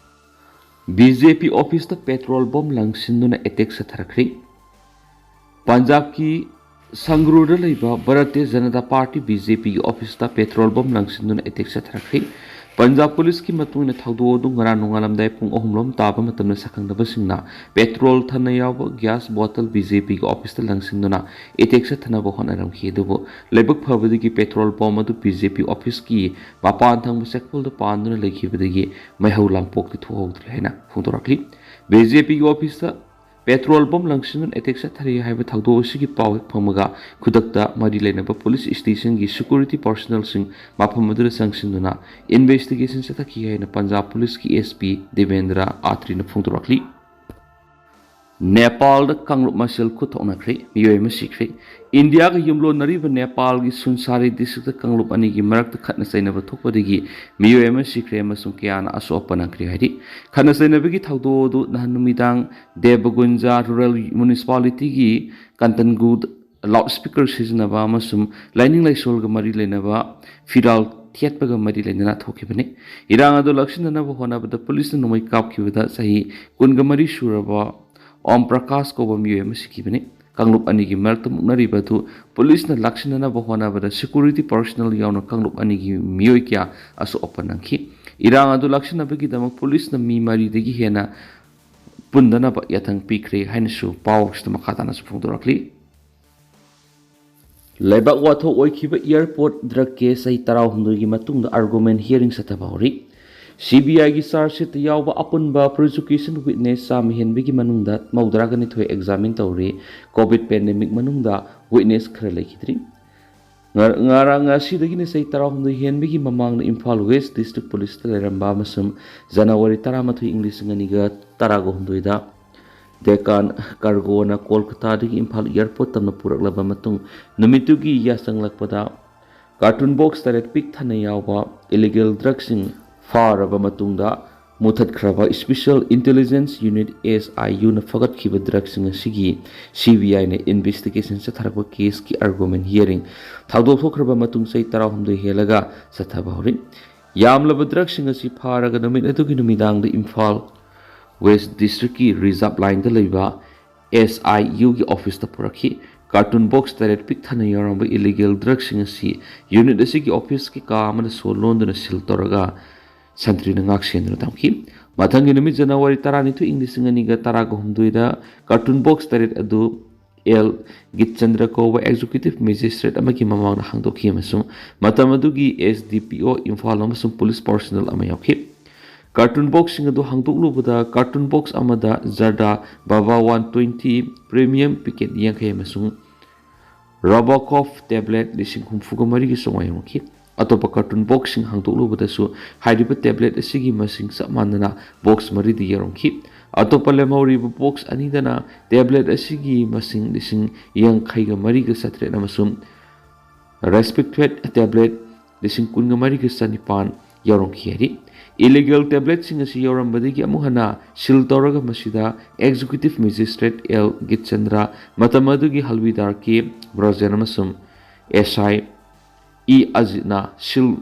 BJP officeꯇ petrol bomb ꯂꯪꯁꯤꯟꯗꯨꯅ attack ꯆꯠꯊꯔꯛꯈ꯭ꯔꯦ꯫ ꯄꯟꯖꯥꯕꯀꯤ ꯁꯪꯒ꯭ꯔꯨꯔꯗ ꯂꯩꯕ Bharatiya Janata party, B J ꯄꯤꯒꯤ ꯑꯣꯐꯤꯁꯇ ꯄꯦꯇ꯭ꯔꯣꯜ ꯕꯝ ꯂꯪꯁꯤꯟꯗꯨꯅ ꯑꯦꯇꯦꯛ ꯆꯠꯊꯔꯛꯈꯤ꯫ ꯄꯟꯖꯥꯕ ꯄꯨꯂꯤꯁꯀꯤ ꯃꯇꯨꯡ ꯏꯟꯅ ꯊꯧꯗꯣꯛ ꯑꯗꯨ ꯉꯔꯥꯡ ꯅꯣꯡꯉꯥꯜꯂꯝꯗꯥꯏ ꯄꯨꯡ ꯑꯍꯨꯝ ꯂꯣꯝ ꯇꯥꯕ ꯃꯇꯝꯗ ꯁꯛꯈꯪꯅꯕꯁꯤꯡꯅ ꯄꯦꯇ꯭ꯔꯣꯜ ꯊꯟꯅ ꯌꯥꯎꯕ ꯒ꯭ꯌꯥꯁ ꯕꯣꯇꯜ ꯕꯤ ꯖꯦ ꯄꯤꯒꯤ ꯑꯣꯐꯤꯁꯇ ꯂꯪꯁꯤꯟꯗꯨꯅ ꯑꯦꯇꯦꯛ ꯆꯠꯊꯅꯕ ꯍꯣꯠꯅꯔꯝꯈꯤ꯫ ꯑꯗꯨꯕꯨ ꯂꯥꯏꯕꯛ ꯐꯕꯗꯒꯤ ꯄꯦꯇ꯭ꯔꯣꯜ ꯕꯝ ꯑꯗꯨ ꯕꯤ ꯖꯦ ꯄꯤ ꯑꯣꯐꯤꯁꯀꯤ ꯃꯄꯥꯟ ꯊꯪꯕ ꯆꯦꯛꯐꯜꯗ ꯄꯥꯟꯗꯨꯅ ꯂꯩꯈꯤꯕꯗꯒꯤ ꯃꯩꯍꯧ ꯂꯥꯡꯄꯣꯛꯇꯤ ꯊꯣꯛꯍꯧꯗ꯭ꯔꯦ ꯍꯥꯏꯅ ꯐꯣꯡꯗꯣꯔꯛꯂꯤ꯫ ꯕꯤ ꯖꯦ ꯄꯤꯒꯤ ꯑꯣꯐꯤꯁꯇ ꯄꯦꯇ꯭ꯔꯣꯜ ꯕꯝ ꯂꯪꯁꯤꯟꯗꯨꯅ ꯑꯦꯇꯦꯛ ꯆꯠꯊꯔꯤ ꯍꯥꯏꯕ ꯊꯧꯗꯣꯛ ꯑꯁꯤꯒꯤ ꯄꯥꯎ ꯍꯦꯛ ꯐꯪꯕꯒ ꯈꯨꯗꯛꯇ ꯃꯔꯤ ꯂꯩꯅꯕ ꯄꯨꯂꯤꯁ ꯁ꯭ꯇꯦꯁꯟꯒꯤ ꯁꯦꯀ꯭ꯌꯨꯔꯤꯇꯤ ꯄꯥꯔꯁꯣꯅꯦꯜꯁꯤꯡ ꯃꯐꯝ ꯑꯗꯨꯗ ꯆꯪꯁꯤꯟꯗꯨꯅ ꯏꯟꯚꯦꯁꯇꯤꯒꯦꯁꯟ ꯆꯠꯊꯈꯤ ꯍꯥꯏꯅ ꯄꯟꯖꯥꯕ ꯄꯨꯂꯤꯁꯀꯤ ꯑꯦꯁ ꯄꯤ ꯗꯦꯕꯦꯟꯗ꯭ꯔ ꯑꯥꯇ꯭ꯔꯤꯅ ꯐꯣꯡꯗꯣꯔꯛꯂꯤ꯫ ꯅꯦꯄꯥꯜꯗ ꯀꯥꯡꯂꯨꯞ ꯃꯁꯦꯜ ꯈꯨꯠ ꯊꯣꯛꯅꯈ꯭ꯔꯦ, ꯃꯤꯑꯣꯏ ꯑꯃ ꯁꯤꯈ꯭ꯔꯦ꯫ ꯏꯟꯗꯤꯌꯥꯒ ꯌꯨꯝꯂꯣꯟꯅꯔꯤꯕ ꯅꯦꯄꯥꯜꯒꯤ ꯁꯨꯟꯁꯥꯔꯤ ꯗꯤꯁꯇ꯭ꯔꯤꯛꯇ ꯀꯥꯡꯂꯨꯞ ꯑꯅꯤꯒꯤ ꯃꯔꯛꯇ ꯈꯠꯅ ꯆꯩꯅꯕ ꯊꯣꯛꯄꯗꯒꯤ ꯃꯤꯑꯣꯏ ꯑꯃ ꯁꯤꯈ꯭ꯔꯦ ꯑꯃꯁꯨꯡ ꯀꯌꯥꯅ ꯑꯁꯣꯛ ꯑꯄꯟ ꯅꯪꯈ꯭ꯔꯦ ꯍꯥꯏꯔꯤ꯫ ꯈꯠꯅ ꯆꯩꯅꯕꯒꯤ ꯊꯧꯗꯣꯛ ꯑꯗꯨ ꯅꯍꯥꯟ ꯅꯨꯃꯤꯗꯥꯡ ꯗꯦꯕꯒꯨꯟꯖꯥ ꯔꯨꯔꯦꯜ ꯃ꯭ꯌꯨꯅꯤꯁꯤꯄꯥꯂꯤꯇꯤꯒꯤ ꯀꯟꯇꯟꯒꯨꯗ ꯂꯥꯎꯗ ꯁ꯭ꯄꯤꯀꯔ ꯁꯤꯖꯤꯟꯅꯕ ꯑꯃꯁꯨꯡ ꯂꯥꯏꯅꯤꯡ ꯂꯥꯏꯁꯣꯜꯒ ꯃꯔꯤ ꯂꯩꯅꯕ ꯐꯤꯔꯥꯜ ꯊꯦꯠꯄꯒ ꯃꯔꯤ ꯂꯩꯅꯅ ꯊꯣꯛꯈꯤꯕꯅꯤ꯫ ꯏꯔꯥꯡ ꯑꯗꯨ ꯂꯥꯛꯁꯤꯟꯅꯅꯕ ꯍꯣꯠꯅꯕꯗ ꯄꯨꯂꯤꯁꯅ ꯅꯣꯡꯃꯩ ꯀꯥꯞꯈꯤꯕꯗ ꯆꯍꯤ ꯀꯨꯟꯒ ꯃꯔꯤ ꯁꯨꯔꯕ ꯑꯣꯝ ꯄ꯭ꯔꯀꯥꯁ ꯀꯧꯕ ꯃꯤꯑꯣꯏ ꯑꯃ ꯁꯤꯈꯤꯕꯅꯤ꯫ ꯀꯥꯡꯂꯨꯞ ꯑꯅꯤꯒꯤ ꯃꯔꯛꯇ ꯃꯨꯛꯅꯔꯤꯕ ꯑꯗꯨ ꯄꯨꯂꯤꯁꯅ ꯂꯥꯛꯁꯤꯟꯅꯅꯕ ꯍꯣꯠꯅꯕꯗ ꯁꯦꯀ꯭ꯌꯨꯔꯤꯇꯤ ꯄꯥꯔꯁꯣꯅꯦꯜ ꯌꯥꯎꯅ ꯀꯥꯡꯂꯨꯞ ꯑꯅꯤꯒꯤ ꯃꯤꯑꯣꯏ ꯀꯌꯥ ꯑꯁꯣꯛ ꯑꯄꯟ ꯅꯪꯈꯤ꯫ ꯏꯔꯥꯡ ꯑꯗꯨ ꯂꯥꯛꯁꯤꯟꯅꯕꯒꯤꯗꯃꯛ ꯄꯨꯂꯤꯁꯅ ꯃꯤ ꯃꯔꯤꯗꯒꯤ ꯍꯦꯟꯅ ꯄꯨꯟꯗꯅꯕ ꯌꯥꯊꯪ ꯄꯤꯈ꯭ꯔꯦ ꯍꯥꯏꯅꯁꯨ ꯄꯥꯎꯁꯤꯗ ꯃꯈꯥ ꯇꯥꯅꯁꯨ ꯐꯣꯡꯗꯣꯔꯛꯂꯤ꯫ ꯂꯩꯕꯥꯛ ꯋꯥꯊꯣꯛ ꯑꯣꯏꯈꯤꯕ ꯑꯦꯌꯔꯄꯣꯔꯠ ꯗ꯭ꯔꯒ ꯀꯦꯁ ꯆꯍꯤ ꯇꯔꯥꯍꯨꯝꯗꯣꯏꯒꯤ ꯃꯇꯨꯡꯗ ꯑꯥꯔꯒꯨꯃꯦꯟ ꯍꯤꯌꯔꯤꯡ ꯆꯠꯊꯕ ꯍꯧꯔꯤ꯫ ꯁꯤ ꯕꯤ ꯑꯥꯏꯒꯤ ꯆꯥꯔꯖ ꯁꯤꯠꯇ ꯌꯥꯎꯕ ꯑꯄꯨꯟꯕ ꯄ꯭ꯔꯣꯁꯤꯀ꯭ꯌꯨꯁꯟ ꯋꯤꯠꯅꯦꯁ ꯆꯥꯝꯃ ꯍꯦꯟꯕꯒꯤ ꯃꯅꯨꯡꯗ ꯃꯧꯗ꯭ꯔꯥꯒ ꯅꯤꯊꯣꯏ ꯑꯦꯛꯖꯥꯃꯤꯟ ꯇꯧꯔꯤ꯫ ꯀꯣꯚꯤꯗ ꯄꯦꯟꯗꯦꯃꯤꯛ ꯃꯅꯨꯡꯗ ꯋꯤꯠꯅꯦꯁ ꯈꯔ ꯂꯩꯈꯤꯗ꯭ꯔꯤ꯫ ꯉ-, ꯉꯔꯥꯡ ꯉꯁꯤꯗꯒꯤꯅ ꯆꯍꯤ ꯇꯔꯥꯍꯨꯝꯗꯣꯏ ꯍꯦꯟꯕꯒꯤ ꯃꯃꯥꯡꯗ ꯏꯝꯐꯥꯜ ꯋꯦꯁ ꯗꯤꯁꯇ꯭ꯔꯤꯛ ꯄꯨꯂꯤꯁꯇ ꯂꯩꯔꯝꯕ ꯑꯃꯁꯨꯡ ꯖꯅꯋꯥꯔꯤ ꯇꯔꯥꯃꯥꯊꯣꯏ, ꯏꯪ ꯂꯤꯁꯤꯡ ꯑꯅꯤꯒ ꯇꯔꯥꯒ ꯍꯨꯝꯗꯣꯏꯗ ꯗꯦꯀꯥꯟ ꯀꯥꯔꯒꯣꯅ ꯀꯣꯜꯀꯇꯥꯗꯒꯤ ꯏꯝꯐꯥꯜ ꯑꯦꯌꯔꯄꯣꯔꯠ ꯇꯝꯅ ꯄꯨꯔꯛꯂꯕ ꯃꯇꯨꯡ, ꯅꯨꯃꯤꯠꯇꯨꯒꯤ ꯌꯥꯆꯪꯂꯛꯄꯗ ꯀꯥꯔꯇꯨꯟ ꯕꯣꯛꯁ ꯇꯔꯦꯠ ꯄꯤꯛ ꯊꯟꯅ ꯌꯥꯎꯕ ꯏꯂꯤꯒꯦꯜ ꯗ꯭ꯔꯒꯁꯤꯡ ꯐꯥꯔꯕ ꯃꯇꯨꯡꯗ, ꯃꯨꯊꯠꯈ꯭ꯔꯕ ꯁ꯭ꯄꯤꯁꯦꯜ ꯏꯟꯇꯦꯂꯤꯖꯦꯟꯁ ꯌꯨꯅꯤꯠ, ꯑꯦꯁ ꯑꯥꯏ ꯌꯨꯅ ꯐꯒꯠꯈꯤꯕ ꯗ꯭ꯔꯒꯁꯤꯡ ꯑꯁꯤꯒꯤ ꯁꯤ ꯕꯤ ꯑꯥꯏꯅ ꯏꯟꯚꯦꯁꯇꯤꯒꯦꯁꯟ ꯆꯠꯊꯔꯛꯄ ꯀꯦꯁꯀꯤ ꯑꯥꯔꯒꯨꯃꯦꯟ ꯍꯤꯌꯔꯤꯡ ꯊꯧꯗꯣꯛ ꯊꯣꯛꯈ꯭ꯔꯕ ꯃꯇꯨꯡ ꯆꯍꯤ ꯇꯔꯥꯍꯨꯝꯗꯣꯏ ꯍꯦꯜꯂꯒ ꯆꯠꯊꯕ ꯍꯧꯔꯤ꯫ ꯌꯥꯝꯂꯕ ꯗ꯭ꯔꯒꯁꯤꯡ ꯑꯁꯤ ꯐꯥꯔꯒ ꯅꯨꯃꯤꯠ ꯑꯗꯨꯒꯤ ꯅꯨꯃꯤꯗꯥꯡꯗ ꯏꯝꯐꯥꯜ ꯋꯦꯁ ꯗꯤꯁꯇ꯭ꯔꯤꯛꯀꯤ ꯔꯤꯖꯥꯔꯚ ꯂꯥꯏꯟꯗ ꯂꯩꯕ ꯑꯦꯁ ꯑꯥꯏ ꯌꯨꯒꯤ ꯑꯣꯐꯤꯁꯇ ꯄꯨꯔꯛꯈꯤ꯫ ꯀꯥꯔꯇꯨꯟ ꯕꯣꯛꯁ ꯇꯔꯦꯠ ꯄꯤꯛ ꯊꯟꯅ ꯌꯥꯎꯔꯝꯕ ꯏꯂꯤꯒꯦꯜ ꯗ꯭ꯔꯒꯁꯤꯡ ꯑꯁꯤ ꯌꯨꯅꯤꯠ ꯑꯁꯤꯒꯤ ꯑꯣꯐꯤꯁꯀꯤ ꯀꯥ ꯑꯃꯗ ꯁꯣ ꯂꯣꯟꯗꯨꯅ ꯁꯤꯜ ꯇꯧꯔꯒ ꯁꯟꯇ꯭ꯔꯤꯅ ꯉꯥꯛ ꯁꯦꯟꯗꯨꯅ ꯊꯝꯈꯤ꯫ ꯃꯊꯪꯒꯤ ꯅꯨꯃꯤꯠ ꯖꯅꯋꯥꯔꯤ ꯇꯔꯥꯅꯤꯊꯣꯏ, ꯏꯪ ꯂꯤꯁꯤꯡ ꯑꯅꯤꯒ ꯇꯔꯥꯒ ꯍꯨꯝꯗꯣꯏꯗ ꯀꯥꯔꯇꯨꯟ ꯕꯣꯛꯁ ꯇꯔꯦꯠ ꯑꯗꯨ ꯑꯦꯜ ꯒꯤꯠꯆꯟꯗ꯭ꯔ ꯀꯧꯕ ꯑꯦꯛꯖꯤꯀ꯭ꯌꯨꯇꯤꯚ ꯃꯦꯖꯤꯁꯇ꯭ꯔꯦꯠ ꯑꯃꯒꯤ ꯃꯃꯥꯡꯗ ꯍꯥꯡꯗꯣꯛꯈꯤ ꯑꯃꯁꯨꯡ ꯃꯇꯝ ꯑꯗꯨꯒꯤ ꯑꯦꯁ ꯗꯤ ꯄꯤ ꯑꯣ ꯏꯝꯐꯥꯜ ꯑꯃꯁꯨꯡ ꯄꯨꯂꯤꯁ ꯄꯥꯔꯁꯣꯅꯦꯜ ꯑꯃ ꯌꯥꯎꯈꯤ꯫ ꯀꯥꯔꯇꯨꯟ ꯕꯣꯛꯁꯁꯤꯡ ꯑꯗꯨ ꯍꯥꯡꯗꯣꯛꯂꯨꯕꯗ ꯀꯥꯔꯇꯨꯟ ꯕꯣꯛꯁ ꯑꯃꯗ ꯖꯔꯗꯥ ꯕꯥꯕꯥ ꯋꯥꯟ ꯇ꯭ꯋꯦꯟꯇꯤ ꯄ꯭ꯔꯤꯃꯤꯌꯝ ꯄꯤꯀꯦꯠ ꯌꯥꯡꯈꯩ ꯑꯃꯁꯨꯡ ꯔꯣꯕꯣꯀꯣꯐ ꯇꯦꯕ꯭ꯂꯦꯠ ꯂꯤꯁꯤꯡ ꯍꯨꯝꯐꯨꯒ ꯃꯔꯤꯒꯤ ꯆꯥꯝꯃꯉꯥ ꯌꯥꯎꯔꯝꯈꯤ꯫ ꯑꯇꯣꯞꯄ ꯀꯥꯔꯇꯨꯟ ꯕꯣꯛꯁꯁꯤꯡ ꯍꯥꯡꯗꯣꯛꯂꯨꯕꯗꯁꯨ ꯍꯥꯏꯔꯤꯕ ꯇꯦꯕ꯭ꯂꯦꯠ ꯑꯁꯤꯒꯤ ꯃꯁꯤꯡ ꯆꯞ ꯃꯥꯟꯅꯅ ꯕꯣꯛꯁ ꯃꯔꯤꯗ ꯌꯥꯎꯔꯝꯈꯤ꯫ ꯑꯇꯣꯞꯄ ꯂꯦꯝꯍꯧꯔꯤꯕ ꯕꯣꯛꯁ ꯑꯅꯤꯗꯅ ꯇꯦꯕ꯭ꯂꯦꯠ ꯑꯁꯤꯒꯤ ꯃꯁꯤꯡ ꯂꯤꯁꯤꯡ ꯌꯥꯡꯈꯩꯒ ꯃꯔꯤꯒ ꯆꯥꯇ꯭ꯔꯦꯠ ꯑꯃꯁꯨꯡ ꯔꯦꯁꯄꯤꯛꯊꯦꯠ ꯇꯦꯕ꯭ꯂꯦꯠ ꯂꯤꯁꯤꯡ ꯀꯨꯟꯒ ꯃꯔꯤꯒ ꯆꯅꯤꯄꯥꯟ ꯌꯥꯎꯔꯝꯈꯤ ꯍꯥꯏꯔꯤ꯫ ꯏꯂꯤꯒꯦꯜ ꯇꯦꯕ꯭ꯂꯦꯠꯁꯤꯡ ꯑꯁꯤ ꯌꯥꯎꯔꯝꯕꯗꯒꯤ ꯑꯃꯨꯛ ꯍꯟꯅ ꯁꯤꯜ ꯇꯧꯔꯒ ꯃꯁꯤꯗ ꯑꯦꯛꯖꯤꯀ꯭ꯌꯨꯇꯤꯚ ꯃꯦꯖꯤꯁꯇ꯭ꯔꯦꯠ ꯑꯦꯜ ꯒꯤꯠꯆꯟꯗ꯭ꯔ, ꯃꯇꯝ ꯑꯗꯨꯒꯤ ꯍꯜꯋꯤꯗꯥꯔ ꯀꯦ ꯕ꯭ꯔꯖꯦꯟ ꯑꯃꯁꯨꯡ ꯑꯦꯁ ꯑꯥꯏ ꯏ ꯑꯖꯤꯠꯅ ꯁꯤꯜ,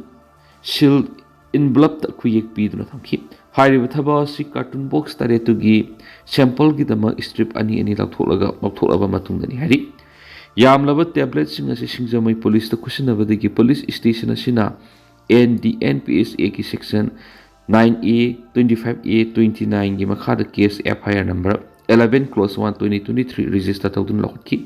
ꯁꯤꯜ ꯏꯟꯚꯂꯞꯇ ꯈꯨꯌꯦꯛ ꯄꯤꯗꯨꯅ ꯊꯝꯈꯤ꯫ ꯍꯥꯏꯔꯤꯕ ꯊꯕꯛ ꯑꯁꯤ ꯀꯥꯔꯇꯨꯟ ꯕꯣꯛꯁ ꯇꯔꯦꯠꯇꯨꯒꯤ ꯁꯦꯝꯄꯜꯒꯤꯗꯃꯛ ꯁ꯭ꯇ꯭ꯔꯤꯞ ꯑꯅꯤ ꯑꯅꯤ ꯂꯧꯊꯣꯛꯂꯒ, ꯂꯧꯊꯣꯛꯂꯕ ꯃꯇꯨꯡꯗꯅꯤ ꯍꯥꯏꯔꯤ꯫ ꯌꯥꯝꯂꯕ ꯇꯦꯕ꯭ꯂꯦꯠꯁꯤꯡ ꯑꯁꯤ ꯁꯤꯡꯖꯃꯩ ꯄꯨꯂꯤꯁꯇ ꯈꯨꯠꯁꯤꯟꯅꯕꯗꯒꯤ ꯄꯨꯂꯤꯁ ꯁ꯭ꯇꯦꯁꯟ ꯑꯁꯤꯅ N D N P S ꯑꯦꯒꯤ section nine A, twenty five A, twenty ꯅꯥꯏꯟꯒꯤ ꯃꯈꯥꯗ case F I R number eleven ꯀ꯭ꯂꯣꯁ one twenty twenty three register ꯇꯧꯗꯨꯅ ꯂꯧꯈꯠꯈꯤ꯫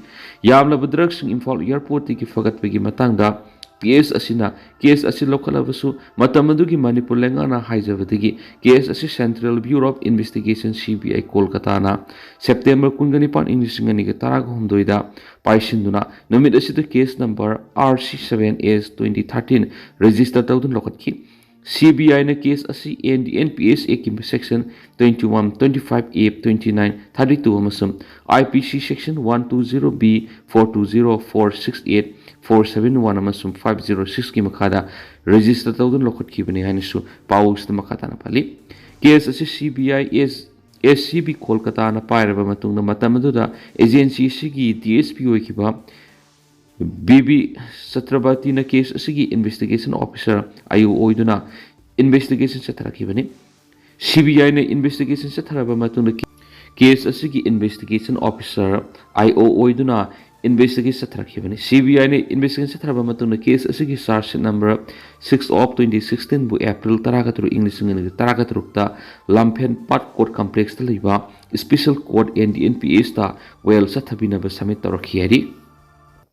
ꯌꯥꯝꯂꯕ ꯗ꯭ꯔꯒꯁꯤꯡ ꯏꯝꯐꯥꯜ ꯑꯦꯌꯔꯄꯣꯔꯠꯇꯒꯤ ꯐꯒꯠꯄꯒꯤ ꯃꯇꯥꯡꯗ ꯄꯤ ꯑꯦꯁ ꯑꯁꯤꯅ ꯀꯦꯁ ꯑꯁꯤ ꯂꯧꯈꯠꯂꯕꯁꯨ, ꯃꯇꯝ ꯑꯗꯨꯒꯤ ꯃꯅꯤꯄꯨꯔ ꯂꯩꯉꯥꯛꯅ ꯍꯥꯏꯖꯕꯗꯒꯤ ꯀꯦꯁ ꯑꯁꯤ central bureau of investigation, C B I, ꯀꯣꯜꯀꯇꯥꯅ ꯁꯦꯞꯇꯦꯝꯕꯔ ꯀꯨꯟꯒ ꯅꯤꯄꯥꯟ, ꯏꯪ ꯂꯤꯁꯤꯡ ꯑꯅꯤꯒ ꯇꯔꯥꯒ ꯍꯨꯝꯗꯣꯏꯗ ꯄꯥꯏꯁꯤꯟꯗꯨꯅ ꯅꯨꯃꯤꯠ ꯑꯁꯤꯗ case number R C seven S twenty thirteen register ꯇꯧꯗꯨꯅ ꯂꯧꯈꯠꯈꯤ꯫ ꯁꯤ ꯕꯤ ꯑꯥꯏꯅ ꯀꯦꯁ ꯑꯁꯤ and D N P S ꯑꯦꯒꯤ section twenty one, twenty five A, twenty nine, thirty two ꯑꯃꯁꯨꯡ I P C section one two zero B, four two zero, four six eight, four seven one ꯑꯃꯁꯨꯡ five zero ꯁꯤꯛꯁꯀꯤ ꯃꯈꯥꯗ register ꯇꯧꯗꯨꯅ ꯂꯧꯈꯠꯈꯤꯕꯅꯤ ꯍꯥꯏꯅꯁꯨ ꯄꯥꯎ ꯑꯁꯤꯗ ꯃꯈꯥ ꯇꯥꯅ ꯄꯜꯂꯤ꯫ ꯀꯦꯁ ꯑꯁꯤ ꯁꯤ ꯕꯤ ꯑꯥꯏ ꯑꯦꯁ, ꯑꯦꯁ ꯁꯤ ꯕꯤ ꯀꯣꯜꯀꯇꯥꯅ ꯄꯥꯏꯔꯕ ꯃꯇꯨꯡꯗ, ꯃꯇꯝ ꯑꯗꯨꯗ ꯑꯦꯖꯦꯟꯁꯤ ꯑꯁꯤꯒꯤ ꯗꯤ ꯑꯦꯁ ꯄꯤ ꯑꯣꯏꯈꯤꯕ ꯕꯤ ꯕꯤ ꯆꯇ꯭ꯔꯕꯇꯤꯅ ꯀꯦꯁ ꯑꯁꯤꯒꯤ ꯏꯟꯚꯦꯁꯇꯤꯒꯦꯁꯟ ꯑꯣꯐꯤꯁꯔ, ꯑꯥꯏ ꯑꯣ, ꯑꯣꯏꯗꯨꯅ ꯏꯟꯚꯦꯁꯇꯤꯒꯦꯁꯟ ꯆꯠꯊꯔꯛꯈꯤꯕꯅꯤ꯫ ꯁꯤ ꯕꯤ ꯑꯥꯏꯅ ꯏꯟꯚꯦꯁꯇꯤꯒꯦꯁꯟ ꯆꯠꯊꯔꯕ ꯃꯇꯨꯡꯗ ꯀꯦ-, ꯀꯦꯁ ꯑꯁꯤꯒꯤ ꯏꯟꯚꯦꯁꯇꯤꯒꯦꯁꯟ ꯑꯣꯐꯤꯁꯔ, ꯑꯥꯏ ꯑꯣ, ꯑꯣꯏꯗꯨꯅ ꯏꯟꯚꯦꯁꯇꯤꯒꯦꯁꯟ ꯆꯠꯊꯔꯛꯈꯤꯕꯅꯤ꯫ ꯁꯤ ꯕꯤ ꯑꯥꯏꯅ ꯏꯟꯚꯦꯁꯇꯤꯒꯦꯁꯟ ꯆꯠꯊꯔꯕ ꯃꯇꯨꯡꯗ ꯀꯦꯁ ꯑꯁꯤꯒꯤ charge sheet number six of twenty ꯁꯤꯛꯁꯇꯤꯟꯕꯨ ꯑꯦꯄ꯭ꯔꯤꯜ ꯇꯔꯥꯒ ꯇꯔꯨꯛ, ꯏꯪ ꯂꯤꯁꯤꯡ ꯑꯅꯤꯒ ꯇꯔꯥꯒ ꯇꯔꯨꯛꯇ ꯂꯝꯐꯦꯟ ꯄꯥꯠ ꯀꯣꯔꯠ ꯀꯝꯄ꯭ꯂꯦꯛꯁꯇ ꯂꯩꯕ special court, N D and P ꯑꯦꯁꯇ ꯋꯦꯜ ꯆꯠꯊꯕꯤꯅꯕ ꯁꯕꯃꯤꯠ ꯇꯧꯔꯛꯈꯤ ꯍꯥꯏꯔꯤ꯫